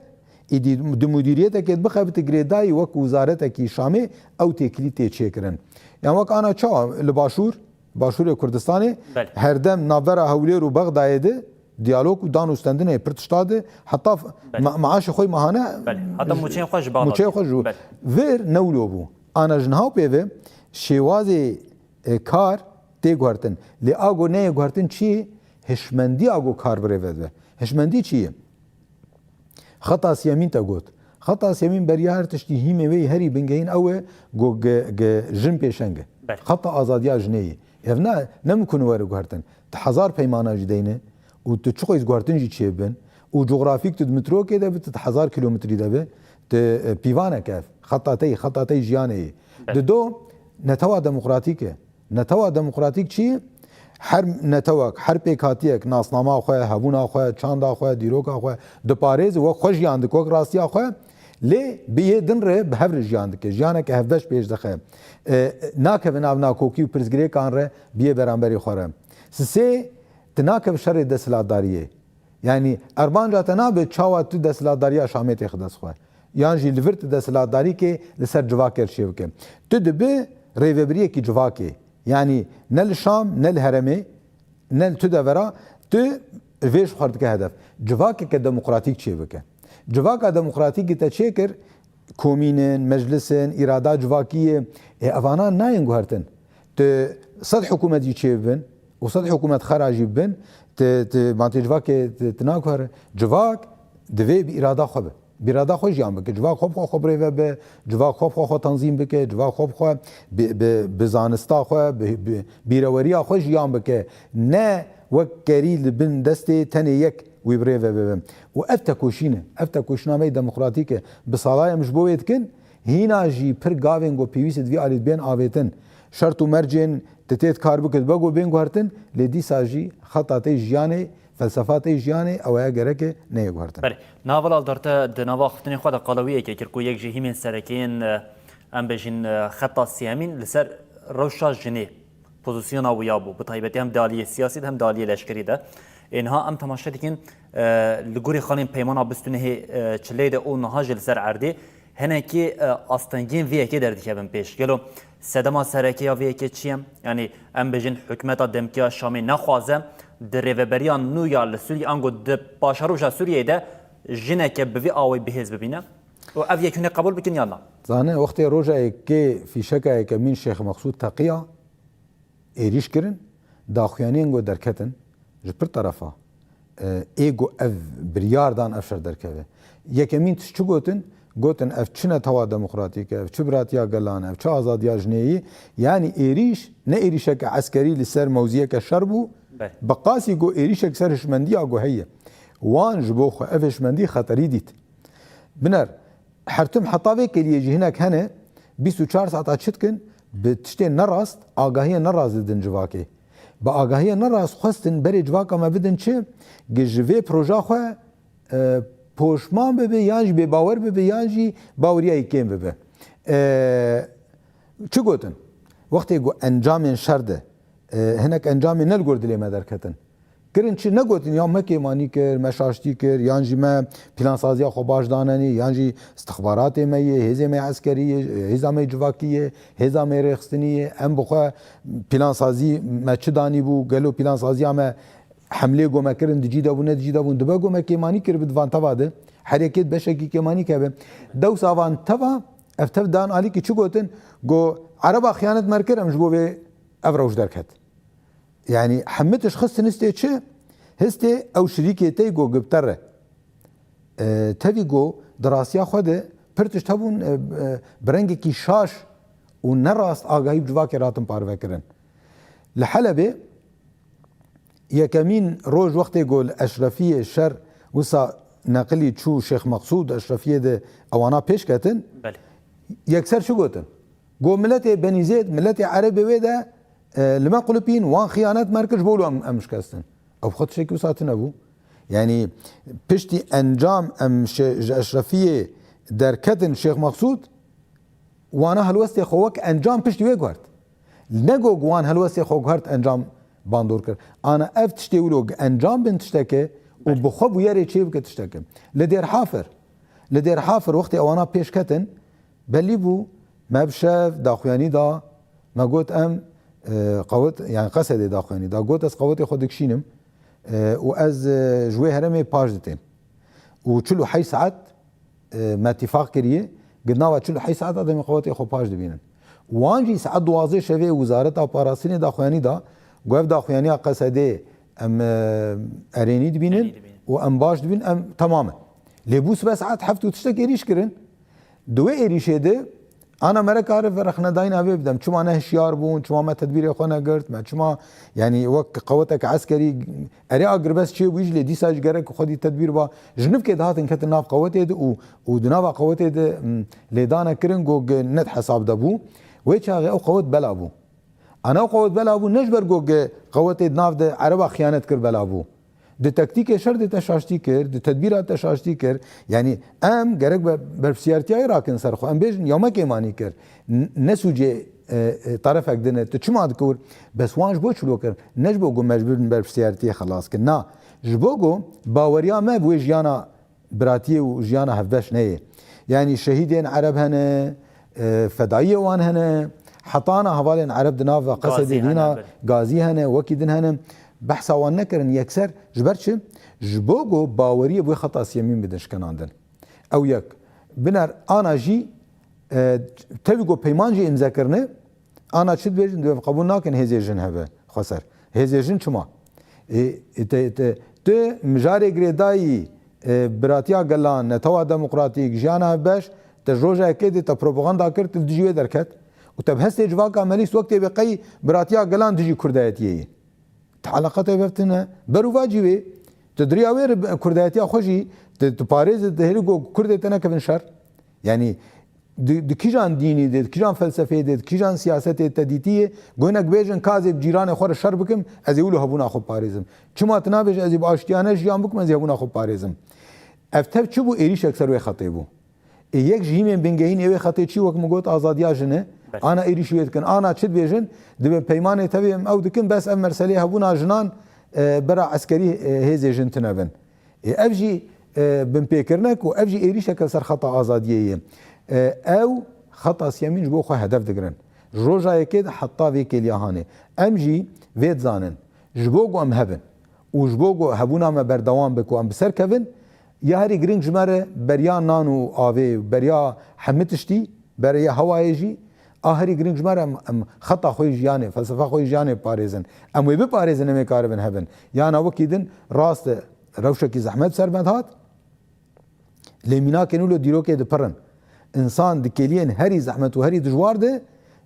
îdî di mudîriyetekê de bixebite girêdayî wek wizaretekî Şamê ew têkilî tê çêkirin. Yan wek ana çawa li Başûr, Başûrê Kurdistanê, belê, herdem navbera Hewlêr û Bexdayê de diyalog û dan û stendinê pir tişta de, heta f-, belê, ma-, maaşê xwe mahane, belê, heta mûçeyên xwe ji bala, mûçeyê xwe ji, belê, vir ne wilo bû. Ana ji niha pê ve şêwazê, e, kar tê guhertin. Lê a go neyê guhertin çi ye? Hişmendiya go kar birêve dibe. Hişmendî çi ye? Xeta siyemîn te got. Xeta siyemîn beriya her tiştî hîmê wê yî herî bingehîn ew e ku gi, gi jin pêşeng e. Belê. Xeta azadiya jinê yî. Ev ne, ne mimkun e were guhertin. Tu hezar peymana jî deyne û tu çi xweyî guhertin jî çêbibin û cografîk tu di metrokê de bi, tu di hezar kilometrî de bi, tu, e, pîvanek ev. Xeta te yî, xeta te yî jiyanê yî. Belê. Dido netewa demokratîk e. Netewa demokratîk çi? Her netewek, her pêkhatiyek nasnama xwe, hebûna xwe, çanda xwe, dîroka xwe diparêze, wek xwe jiyan dike, wek rastiya xwe, lê bi yê din re bi hev re jiyan dike. Jiyaneke hevbeş pêş dixe. E, nakeve nav nakokî û pirsgirêkan re bi yê beramberî xwe re. Sisê, tu nakeve şerê desthilatdariyê. Yanî ermanca te nabe çawa tu desthilatdariya Şamê têxe dest xwe. Yan jî li vir tu desthilatdarîkê li ser civakê çêbike. Tu dibi rêvebiriyekî civakê. Yanî ne li Şam, ne li herêmê, ne li tu devera, tu vê ji xwe dike hedef. Civakeke demokratîk çêbike. Civaka demokratîkî te çêkir, komîn in, meclis in, îrada civakî ye. Ê, evana nayên guhertin. Tu sed hikûmet jî çêbibin û sed hikûmet xera jî bibin, tu, tu, ma tê civakê tu, tu naguhere. Civak divê bi îrada xwe be. Bi îrada xwe jiyan bike. Civak xwe bi xwe xwe birêve be, civak xwe bi xwe xwe tenzîm bike, civak xwe bi xwe bi, bi, bi zanista xwe, bi, bi bîreweriya xwe jiyan bike. Ne wek kerî li bin destê tenê yek wî birêve bibe. Û ev tekoşîn e. Ev tekoşîna me yê demokratîk e. Bi sala em ji bo wê dikin, hîna jî pir gavên ku pêwîst e di vî alî de bên avêtin. Şert û mercên tu tê dikar bike dibe ku bên guhertin, lê dîsa jî xeta te yê jiyanê, felsefa te yê jiyanê, ew aya gereke neyê guhertin. Belê. Niha Vilal Darte di nava axiftinên xwe de qalawiyekê kir ku yek ji hîmên serekê yên, e, em bêjin, e, xeta siyemîn li ser rewşa jinê. pozisyona wî ya bû, bi taybetî hem di aliyê siyasî de hem di aliyê leşkerî de. Ê niha em temaşe dikin, e, li gorî xalên peymana bîst û nehê, e, çileyê de û niha jî li ser erdê hinekî, e, astengiyên vê yekê derdikevin pêş. Gelo sedema sereke ya vê yekê çi ye? Yanî em bêjin hikûmeta demkî ya Şamê nexwaze di rêveberiya nû ya li Sûriyê ango di paşeroja Sûriyeyê de jineke bi vî awayî bihêz bibîne? Û ev yek hûn ê qebûl bikin yan na? Zane, wextê roja yekê fîşeka yekemîn Şêx Meqsûd teqiya, êrîş kirin, daxuyaniyên ku derketin ji pir terefa, e, ê ku ev biryar dan ev şer derkeve. Yekemîn tişt çi gotin? Gotin ev çi netewa demokratîk e, ev çi biratiya gelan e, ev çi azadiya jinê ye. Yanî êrîş ne êrîşeke eskerî li ser mewziyeke şer bû, Belê. bi qasî ku êrîşek ser hişmendiya ku heye. Wan ji bo xwe ev hişmendî xeterî dît. Biner, her tim heta vê keliyê jî hinek hene, bîst û çar saeta çi dikin, bi tiştên nerast, agahiyên nerast didin civakê. Bi agahiyên nerast xwestin berê civaka me bidin çi? Gi ji vê proja xwe, e, poşman bibe, yan jî bêbawer bibe, yan jî baweriya wî kêm bibe. E, çi gotin? Wextê ku encamên şer de, e, hinek encamên ne li gor dilê me derketin. Kirin çi? Negotin ya me kêmanî kir, me şaştî kir, yan jî me plansaziya xwe baş danenî, yan jî istixbaratê me yê, hêzê me yê eskerî yê, hêza me yê civakî yê, hêza me yê rêxistinî yê, em bi xwe plansazî me çi danî bû, gelo plansaziya me hemlê ku me kirin di cî de bû, ne di cî de bûn, dibe ku me kêmanî kiribin di van teva de, her yekê di beşekî kêmanî keve. Dewsa van teva, ev tev dan alîkî çi gotin? Got, Ereba xiyanet me kir, em ji bo vê ev rewş derket. Yanî hemî tişt xistin histê çi? Histê ew şirîkê tey ku gibter e. E, tevî ku di rastiya xwe de pir tişt hebûn, e, e, bi rengekî şaş û nerast agahî bi civakê ratin parvekirin. Li Helebê yekemîn roj wextê ku li Eşrefiyê şer wisa neqilî çû Şêx Meqsûd Eşrefiyê de ewana pêş ketin. Belê. Yekser çi gotin? Got, miletê Benî Zêd, miletê Erebê wê de, e, li me qulipîn, wan xiyanet me kir, ji bo wilo em, em şikestin. Ew xwe tiştekî wisa tune bû. Yanî piştî encam em şe-, ji Eşrefiyê derketin Şêx Meqsûd, wana helwestê xwe wek encam piştî wê guhert. Ne got wan helwestê xwe guhert encam bandor kir. Ana ev tiştê wilo encam bin tişteke û Belê. bi xwe bûyerê çê bike tişteke. Li Dêrhafir, li Dêrhafir wextê ewana pêş ketin, Belî bû, me bi şev daxuyanî da, me got em, e, qewet, yani Qesedê daxuyanî da. Got ez qewetê xwe dikişînim, e, û ez, e, ji wê herêmê paş ditêm. Û çil û heşt saet, e, me tîfaq kiriye, gi nava çil û heşt saeta de em qewetê xwe paş dibînin. Wan jî saet duwazdeh şevê Wizareta Parastinê daxuyanî da, got ev daxuyaniya Qesedê em, e, erênî dibînin Erênî dibînin. û em baş dibîn, em temam in. Lê bû sibe saet heft û tiştek êrîş kirin. Di wê êrîşê de ana me re kare ve rexnedayîna vê bidem. Çima ne hişyar bûn, çima me tedbîrê xwe negirt, me çima, yanî wek qeweteke eskerî erê agirbest çêbûyî jî lê dîsa jî gerek xwedî tedbîr ba. Ji nivkê dihatin ketin nav qewetê de û, û di nava qewetê de, m, lêdane kirin ku gi-, ne di hesab de bû. Wê çaxê ew qewet bela bû. Ana ew qewet bela bû, ne ji ber ku gi-, qewetê di nav de ereba xiyanet kir bela bû. Di tektîkê şer de te şaştî kir, di tedbîra te şaştî kir. Yanî em gerek be berpirsiyartiyayê rakin ser xwe. Em bêjin ya me kêmanî kir. N-, ne sûcê, e, e, tarefek din e. Tu çima dikir? Bes wan ji bo çilo kir? Ne ji bo ku me ji bin berpirsiyartiyê xelas kir. Na. Ji bo ku baweriya me bi wê jiyana biratiyê û jiyana hevbeş neyê. Yanî şehîdên Ereb hene, e, fedayiyê wan hene, hetana hevalên Ereb di nav Qesedê Gazî hene, dîna belê. Gazî hene, wekî din hene. Behsa wan nekirin yekser. Ji ber çi? Ji bo ku baweriyê bi wê xeta siyemîn bidin şikenandin. Ew yek. Biner ana jî, e, tevî ku peyman jî îmze kirine, ana çi dibêjin? Dibê qebûl nakin hêzê jin hebe xweser. Hêzê jin çima? Ê, ê, te, te, tu mijarê girêdayî, e, biratiya gelan, netewa demokratîk, jiyana hevbeş, te ji roja yekê de te propaganda kir, tu li dijî wê derket. Û te bi hestê civaka me lîst wek tê bê qey biratiya gelan dijî kurdayetiyê ye. Te eleqa te bi ev tune. Ber û va cî wê, tu di riya wê re bi kurdayetiya xwe jî, tu, tu parêz, tu hêlî ku kurdê te nekevin şer. Yanî, di, di kîjan dînî de, di kîjan felsefeyê de, di kîjan siyasetê te dîtî ye, ku hinek bêjin, ka ez ê bi cîranê xwe re şer bikim, ez ê wilo hebûna xwe parêzim. Çima tu nabêjî, ez ê bi aştiyane jiyan bikim, ez ê hebûna xwe parêzim? Ev tev çi bû? Êrîşek ser wê xetê bû. Ê yek ji hîmên bingehîn ê wê xetê çi, wek min got, azadiya jin e. Belê. Ana êrîşî wê dikin, ana çi dibêjin, dibin peymanê tevî em ew dikin, bes ev meseleyê hebûna jinan, e, bera eskerî, e, hêzê jin tune bin. Ê, ev jî, e, binpêkirinek û ev jî êrîşeke li ser xeta azadiyê ye. E, ew xeta siyemîn ji bo xwe hedef digirin. Ji roja yekê de heta vê kêliya hanê. Em jî vê dizanin. Ji bo ku em hebin û ji bo ku hebûna me berdewam be ku em bi ser kevin, ya herî giring ji me re beriya nan û avê, beriya hemî tiştî, beriya hewayê jî, a herî giring ji me re em, em xeta xwe yê jiyanê, felsefa xwe yê jiyanê biparêzin. Em wê biparêzin, em ê karibin hebin. Yana wekî din rast e, rewşekî zehmet ser me dihat. Lê mînakên wilo dîrokê dipirin. Însan di kêliyên herî zehmet û herî dijwar de,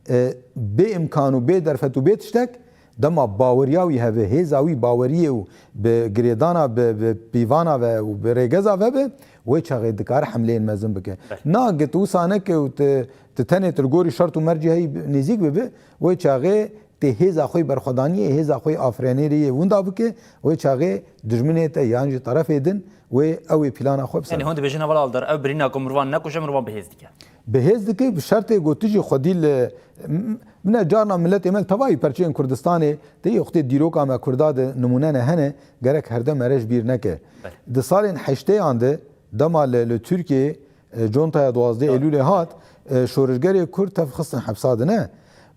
e, bê îmkan û bê derfet û bê tiştek, dema baweriya wî hebe, hêza wî baweriyê û bi girêdana, bi, bi pîvana ve û bi rêgeza ve be, wê çaxê dikare hemleyên mezin bike. Belê. Na, git wisa neke û tu, tu tenê tu li gorî şert û mercê heyî nêzîk bibe, wê çaxê tê hêza xwe yê berxwedaniyê, hêza xwe yê afirênerê yê winda bike, wê çaxê dijminê te yan jî terefê din wê ew ê plana xwe biserin. Yanî hûn dibêjin, heval Aldar, ev birîna ku mirovan nekuje, mirovan bi hêz dike. Bi hêz dike, bi şertê ku tu jî xwedî li, m-, min e carna miletê me li tevayî perçeyên Kurdistanê, tê yê wextê dîroka me Kurda de nimûne ne hene, gerek herdem mere ji bîr neke. Belê. Di salên heştêyan de dema li, li Tirkiyeyê e, contaya duwazdeh Eylûlê hat, e, şorişgerê Kurd tev xistin hepsa de ne.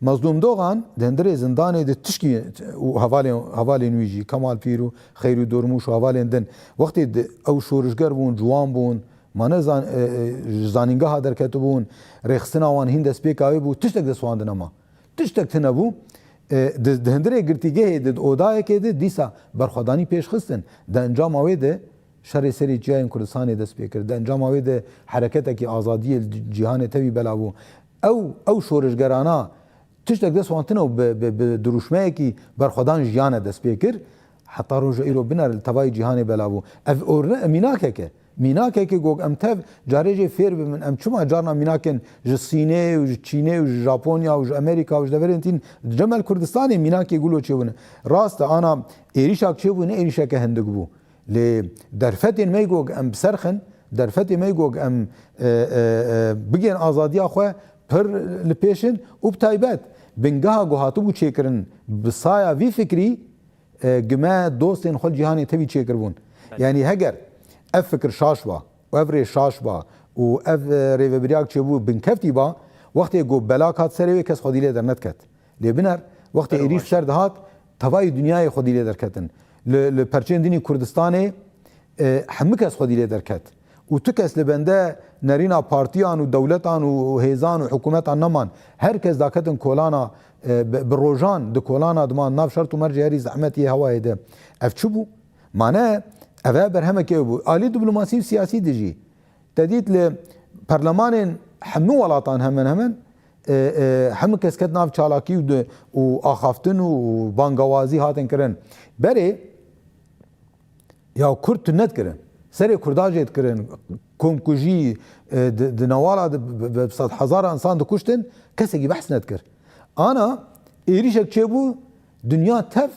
Mazlûm Dogan di hundirê zindanê de tişkî û hevalên, hevalên wî jî, Kemal Pîr û Xeyrû Dormûş û hevalên din, wextê di ew şorişger bûn, ciwan bûn, ma ne zan-, e, e, ji zanîngeha derketibûn, rêxistina wan hîn destpêka wê bû, tiştek dest wan de nema. Tiştek tune bû. E, di, di hundirê girtîgehê de, di odayekê de dîsa berxwedanî pêş xistin. Di encama wê de şerê serê çiyayên Kurdistanê dest pê kir. Di encama wê de hereketekî azadiyê li cîhanê tevî belav bû. Ew, ew şorişgerana tiştek dest wan tune û bi, bi, bi dirûşmeyekî berxwedan jiyane dest pê kir. Heta roja îro biner li tevayî cîhanê belav bû. Ev orne, mînakek e. Mînakekê ku em tev carê jê fêr bibin. Em çima carna mînakên ji Sînê û ji Çînê û ji Japonya û ji Amerîka û ji deverên tîn cem li Kurdistanê mînakê gulo çêbûne? Rast e, ana êrîşak çêbû, ne êrîşeke hindik bû. Lê derfetên me ku em bi ser xin, derfetê me ku em, e, e, e, bigên azadiya xwe pir li pêş in û bi taybet bingeha ku hatibû çêkirin bi saya vî fikrî, e, gime dostên xwe li cîhanê tevî çêkiribûn. Belê. Yanî heger ev fikir şaş ba û ev rê şaş ba û ev, e, rêvebiriyak çêbû binkeftî ba, wextê ku belak hat serê wê kes xwedî lê dernediket. Lê biner, wextê êrîş ser dihat, tevayî dinyayê xwedî lê derketin. Li, li perçeyên dinî Kurdistanê, e, hemû kes xwedî lê derket. Û tu kes li bende nerîna partiyan û dewletan û hêzan û hikûmetan neman. Her kes daketin kolana, e, bi, bi rojan di kolana diman nav şert û mercê herî zehmetî yê hewayê de. Ev çi bû? Mane, ev e berhemekê bû. Alî diplomasî û siyasî de jî. Te dît li perlemanên hemû welatan hemen hemen, e, e, hemû kes ket nav çalakî û di, û axaftin û bangawazî hatin kirin. Berê ya Kurd tune dikirin. Serê Kurda jê dikirin. Komkujî, e, di, di newala de bi, bi, bi sed hezara insan dikuştin, kesekî behs nedikir. Ana êrîşek çêbû, dinya tev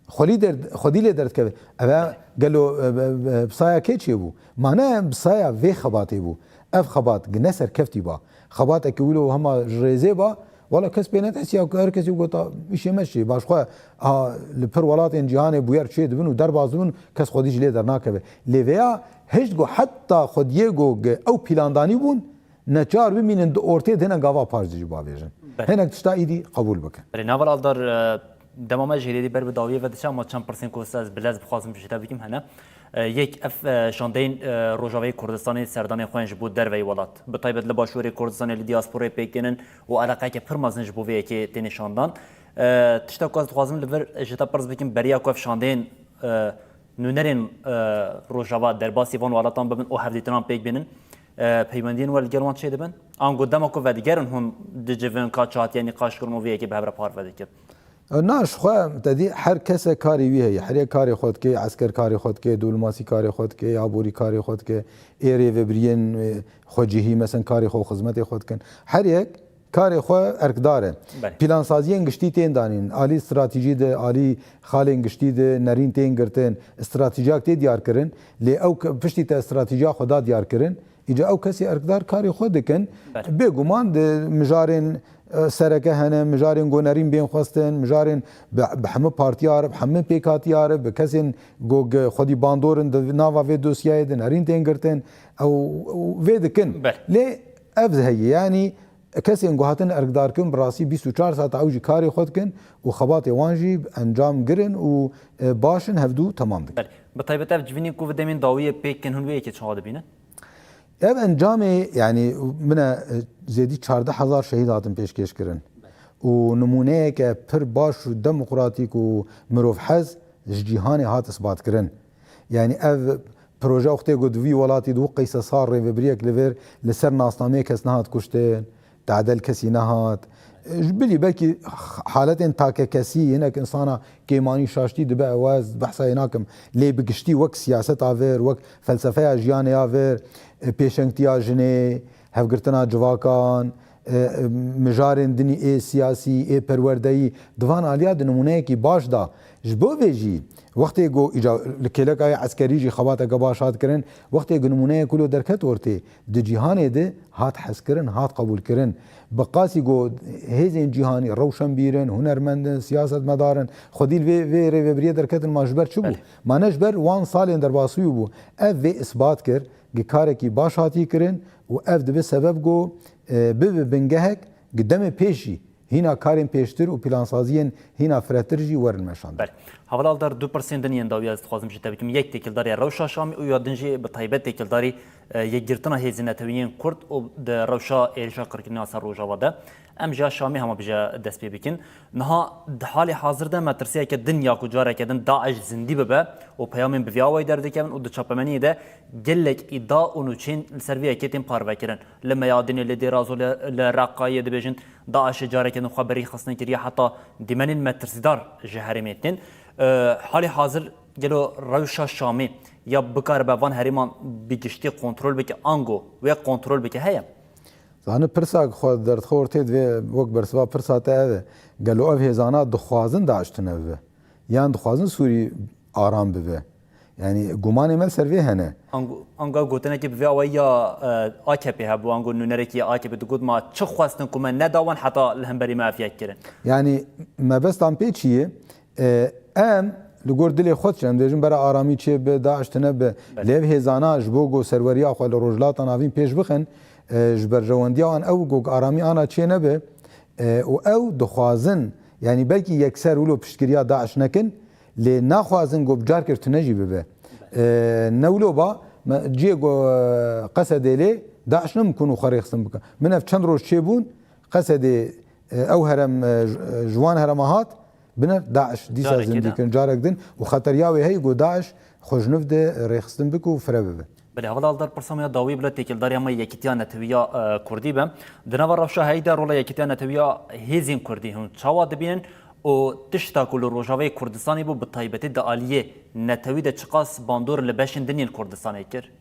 xwelî der-, xwedî lê derdikeve. Ev e gelo, e, e, e, bi saya kê çêbû? Mane bi saya vê xebatê bû. Ev xebat gine serkeftî ba. Xebateke wilo hema ji rêzê ba, wala kes pê nedihisiya ku her kesî gota, "Îşê me çi? Baş xwe, a, li pir welatên cîhanê bûyer çê dibin û derbas dibin, kes xwedî ji lê dernakeve." Lê vêya hişt ku heta xwediyê ku ew plandanî bûn, neçar bimînin di ortê de hene gava paş de jî bavêjin. Belê. Hinek tişta îdî qebûl bikin. Belê, Naval Aldar, e, dema me ji hêlê dî ber bi dawiyê ve diçe, ama çend pirsên ku ez bi lez bixwazim ji te bikim hene. E, yek, ev, e, şandeyên, e, Rojavayê Kurdistanê serdanên xwe yên ji bo derveyî welat, bi taybet li Başûrê Kurdistanê li diasporayê pêk tênin û eleqeyeke pir mezin ji bo vê yekê têne şandan. E, tişta ku ez dixwazim li vir ji te pirs bikim, beriya ku ev şandeyên, e, nûnerên, e, Rojava derbasî van welatan bibin û hevdîtinan pêk bînin, e, peywendiyên we li gel wan çêdibin? Ango dema ku vedigerin hûn dicivin ka çi hatiye nîqaşkirin û vê yekê bi hev re parve dikin? Na, ji xwe te dî her kese karê wî heye. Herê karê xwe dike, esker karê xwe dike, diplomasî karê xwe dike, aborî karê xwe dike, ê rêvebiriyên, e, xwecihî, mesen karê xwe û xizmetê xwe dikin. Her yek karê xwe erkdar e. Belê. Plansaziyên giştî tên danîn. Alî stratejî de, alî xalên giştî de nerîn tên girtin. Stratejiyak tê diyar kirin. Lê ew ke-, piştî te stratejiya xwe da diyar kirin, îca ew kesê erkdar karê xwe dikin. Belê. Bêguman di mijarên E, sereke hene, mijarên ku nerîn bên xwestin, mijarên bi, bi hemû partiya re, bi hemû pêkatiya re, bi kesên ku gi-, xwedî bandor in di nava vê dosyayê de nerîn tên girtin. Ew, ew vê dikin. Belê. Lê ev heye, yanî kesên ku hatin erkdarkirin bi rastî bîst û çar saet ew jî karê xwe dikin û xebatê wan jî encam girin û, e, baş in, hevdû temam dikin. Belê. Bi taybet ev civînên ku vê demên dawiyê pêk kin, hûn wê yekê çawa dibînin? Ev encamê, yanî min e, zêdî çardeh hezar şehîd hatin pêşkêş kirin. Û nimûneyeke pir baş û demokratîk û mirovhez ji cîhanê hat isbatkirin. Yanî ev proje wextê ku di vî welatî di wî qeyse sar rêvebiriyek li vir li ser nasnameyê kes nehat kuştin, tade li kesî nehat. Ji bilî belkî haletên takekesî hinek insana kêmanî şaştî dibe, ew ez behsa yê nakim. Lê bi giştî wek siyaseta vir, wek felsefeya jiyanê ya vir, pêşengtiya jinê, hevgirtina civakan, e, mijarên dinî ê siyasî, ê perwerdeyî, di van aliya di nimûneyekî baş da. Ji bo vê jî wextê ku îca li kêleka yê eskerî jî xebateke baş hat kirin, wextê ku nimûneyek wilo derket ortê, di cîhanê de hat hezkirin, hat qebûlkirin. Bi qasî ku hêzên cîhanî rewşenbîr in, hunermend in, siyasetmedar in, xwedî li vê, vê rêvebiriyê derketin, ma ji ber çi bû? Belê. Ma ne ji ber wan salên derbasbûyî bû. Ev vê isbat kir, gi karekî baş hatî kirin û ev dibe sebeb ku, e, bibe bingehek gi demê pêş jî hîna karên pêştir û plansaziyên hîna firehtir jî werin meşandin. Belê. Heval Aldar, du pirsên din yên dawî ez dixwazim ji te bikim. Yek têkildarî ya rewşa Şamê û ya din jî bi taybet têkildarî, e, yekgirtina hêzên netewî yên Kurd û di rewşa êrişa qirkirinê ya ser Rojava de. Em ji ya Şamê hema bi jî dest pê bikin. Niha di halê hazir de metirsiyeke din ya ku careke din DAIŞ zindî bibe û peyamên bi vî awayî derdikevin û di çapemeniyê de gelek îda û nûçeyên li ser vê yekê tên parvekirin. Li Meyadînê, li Dêrazo, li, li Reqayê dibêjin DAIŞê careke din xwe bi rêxistin kiriye, heta dîmenên metirsîdar ji herêmê tên. E, halê hazir gelo rewşa Şamê ya bikaribe van herêman bi giştî kontrol bike, ango wê kontrol bike heye? Zanî pirsa ku xwe derdixwe ortê divê wek bersiva pirsa te ev e. Gelo ev hêzana dixwazin DAIŞ tune bibe? Yan dixwazin Sûrî aram bibe? Yanî gumanê me li ser vê hene. Ango, ango gotinekî bi vê awayî ya, e, A K P hebû, ango nûnerekî A K P digot, ma çi xwestin ku me neda wan heta li hemberî me ev yek kirin. Yanî mebestan pê çi ye? E, em li gor dilê xwe diçin, em dibêjin bera aramî çê bi, DAIŞ tune bi. Belê. Lê ev hêzana ji bo ku serweriya xwe li Rojhilata Navîn pêş bixin, e, ji berjewendiya wan ew ku aramî ana çê nebe, e, û ew dixwazin, yanî belkî yekser wilo piştgiriya DAIŞ nekin, lê naxwazin ku bi carkir tune jî bibe. E, ne wilo ba, me, cihê ku, e, Qesedê lê DAIŞ nimkun û xwe rêxistin bikin. Min ev çend roj çêbûn, Qesedê, e, ew herem, e, ji, ji wan herema hat, biner DAIŞ dîsa zindî kirin, carek din û xeteriya wê heye ku DAIŞ xwe ji nû de rêxistin bike û fire bibe. Belê, Heval Aldar, pirsa me ya dawî bila têkildariya me Yekîtiya Netewî ya, e, Kurdî be. Di nava rewşa heyî de rola Yekîtiya Netewî ya hêzên Kurdî hûn çawa dibînin û tişta ku li Rojavayê Kurdistanê bû, bi taybetî di aliyê netewî de çiqas bandor li beşên din yên Kurdistanê kir?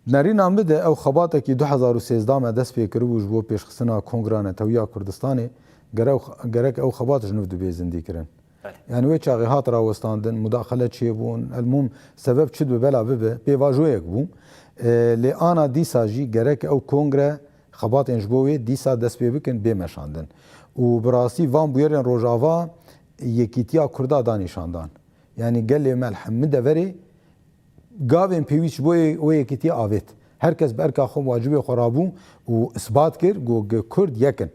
Nerîna min de ew xebatekî du hezar û sêzdeh me dest pê kiribû ji bo pêşxistina Kongra Netewî ya Kurdistanê, gere-, gerek ew xebat ji nû dibê zindî kirin. Belê. Yani wê çaxê hat rawestandin, mudaxele çêbûn, elmûm sebeb çi dibe bela bibe, pêvajoyek bû. E, lê ana dîsa jî gerek ew kongre xebatên ji bo wê dîsa dest pê bikin, bê meşandin. Û bi rastî van bûyerên Rojava yekîtiya Kurda da nîşandan. Yani gelê me li hemî deverê gavên pêwîst ji bo yê-, wê yekîtiyê avêt. Her kes bi erka xwe, wacibê xwe rabû û isbat kir ku gi Kurd yek in.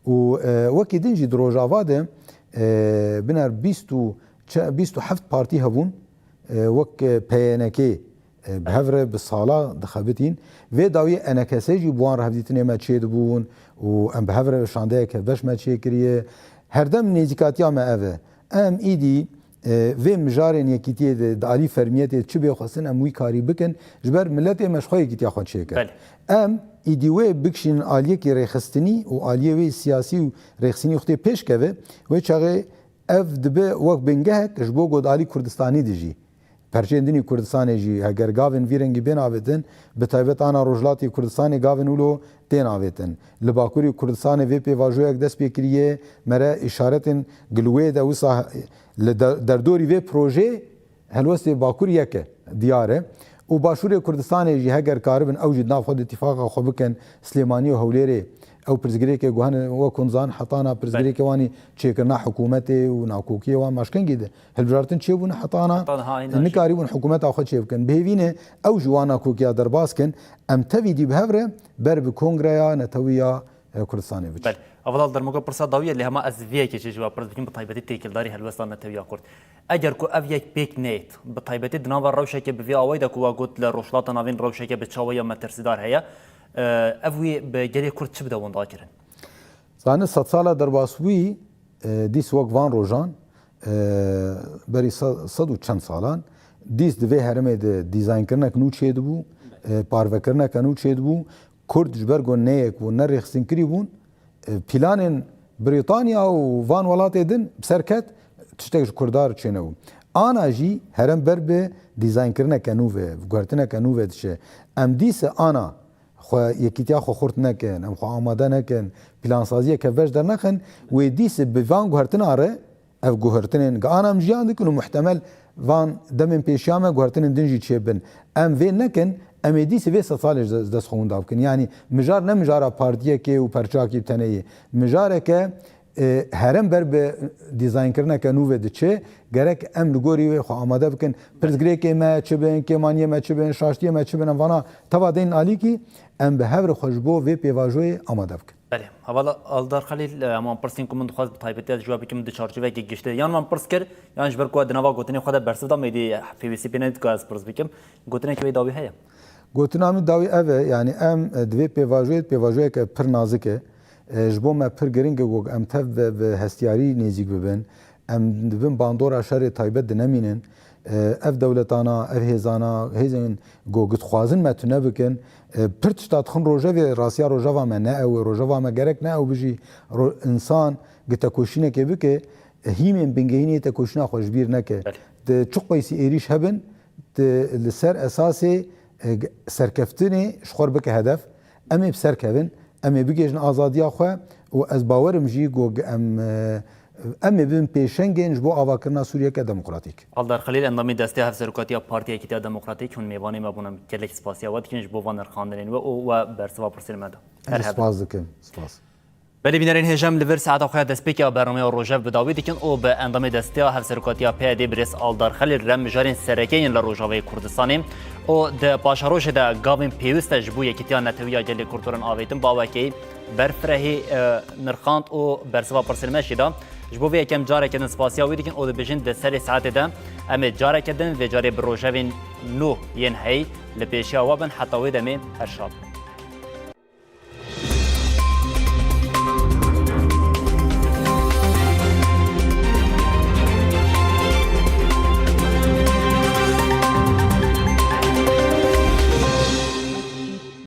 Û, e, wekî din jî di Rojava de, e, biner bîst û çe-, bîst û heft partî hebûn, e, wek, e, P Y N K, e, bi hev re bi sala dixebitîn. Vê dawiyê E N K S jî bi wan re hevdîtinê me çêdibûn û em bi hev re şandeyek hevbeş me çêkiriye. Herdem nêzîkatiya me ev e. Em îdî, e, vê mijarên yekîtiyê de di alî fermiyetê çi bê xwestin em wî karî bikin, ji ber miletê me ji xwe yekîtiya xwe çêkir. Belê. Em îdî wê bikişînin aliyekî rêxistinî û aliyê wê siyasî û rêxistinî wextê pêş keve, wê çaxê ev dibe wek bingehek ji bo ku di alî Kurdistanî de jî. Perçeyên din ê Kurdistanê jî heger gavên vî rengî bên avêtin, bi taybet ana Rojhilatê Kurdistanê gavên wilo tên avêtin. Li Bakurê Kurdistanê vê pêvajoyek dest pê kiriye, me re îşaretên gi li wê de wisa li de-, derdorî vê projeyê helwestê Bakur yek e, diyar e. Û Başûrê Kurdistanê jî heger karibin ew jî di nav xwe de îtîfaqa xwe bikin, Silêmaniyê û Hewlêrê Ew pirsgirêkê ku hene wek hûn zan, hetana pirsgirêkê wanî çêkirina hikûmetê û nakokiyê wan maşkengî de hilbijartin çêbûne, hetana Hetana, ha, hîna jî. nikarîbûn hikûmeta xwe çêbikin. Bi hêvî ne ew ji wan nakokiya derbas kin, em tevî dî bi hev re ber bi Kongreya Netewî ya, e, Kurdistanê biçin. Belê. Heval Aldar, min got pirsa dawî ye, lê hema ez vê yekê jî ji we pirs bikim, bi taybetî têkildarî helwesta netewî ya Kurd. Eger ku ev yek pêk neyêt, bi taybetî di nava rewşeke bi vê awayî de ku we got li Rojhilata Navîn rewşeke bi çawa ya metirsîdar heye, e, ev wî bi gelê Kurd çi bi dewam da kirin? Zanî sedsala derbasbûyî, e, dîs wek van rojan, e, berî se-, sed û çend salan, dîs di vê herêmê de dîzaynkirinek nû çêdibû, e, parvekirineke nû çêdibû. Kurd ji ber ku ne yek bûn, ne rêxistin kirî bûn, e, planên Brîtanya û van welatê din bi ser ket, tiştek ji Kurda re çênebû. Ana jî herêm ber bi dîzaynkirine ke nû ve, guhertine ke nû ve diçe. Em dîse ana xwe, yekîtiya xwe xurt nekin, em xwe amade nekin, plansaziyeke veş dernexin, wê dîse bi van guhertina re ev guhertinên ge ana em jiyan dikin û muhtemel van demên pêşiya me guhertinên din jî çêbin. Em vê nekin, em ê dîsê vê sedsalê ji dest xwe winda bikin. Yanî mijar ne mijara partiyekê û perçakî bi tenê ye. Mijareke, e, herêm ber bi dîzaynkirineke nû ve diçe, gerek em li gorî wê xwe amade bikin. Pirsgirêkê me çi bin, kêmaniyê me çi bin, şaştiyê me çi bin, em vana teva deyn alîkî, em bi hev re xwe ji bo vê pêvajoyê amade bikin. Belê. Heval Aldar Xelîl, e, em wan pirsên ku min dixwest bi taybetî ez ji we bikim di çarçoveyekê giştî de. Yan wan pirs kir, yan ji ber ku we di nava gotinê xwe de bersiv da, me dî pêwîstî pê nedît ku ez pirs bikim. Gotinekî wê dawî heye? Gotina min dawî ev e, yanî em, e, di vê pêvajoyê, pêvajoyeke pir nazik e. E, ji bo me pir giring e ku em tev bi, bi hestiyarî nêzîk bibin. Em di bin bandora şerê taybet dinemînin. E, ev dewletana, ev hêzana, hêzên ku dixwazin me tune bikin, e, pir tişta dixin rojevê, rastiya rojeva me ne ew e, rojeva me gerek ne ew bijî, ro-, însan gi tekoşînekê bike, e, hîmên bingehînê tekoşîna xwe ji bîr neke. Belê. Di çi qeysî êrîş hebin, di li ser esasê, e, g-, serkeftinê ji xwe re bike hedef. Em ê bi ser kevin, em ê bigihêjin azadiya xwe û ez bawerim jî ku em, e, em ê bibin pêşengên ji bo avakirina Sûriyeke demokratîk. Aldar Xelîl, endamê Desteya Hevserokatiya Partiya Yekîtiya Demokratîk, hûn mêvanê me bûn, em gelek spasiya we dikin ji bo van nirxandinên we û we bersiva pirsên me da. Her Ez hebe. spas dikim. Spas. Belê bînerên hêja, em li vir saeta xwe ya destpêkê ya bernameya Rojev bi dawî dikin û bi endamê Desteya Hevserokatiya P Y D'ê birêz Aldar Xelîl re mijarên sereke yên li Rojavayê Kurdistanê û di paşerojê de gavên pêwist e ji bo yekîtiya netewî ya gelê Kurd werin avêtin bi awekî berfirehî, e, nirxand û bersiva pirsên me jî da. Ji bo vê yekem careke din spasiya wî dikin û dibêjin di serê saetê de em ê careke din vê carê bi rojevên nû yên heyî li pêşiya we bin, heta wê demê her şad bin.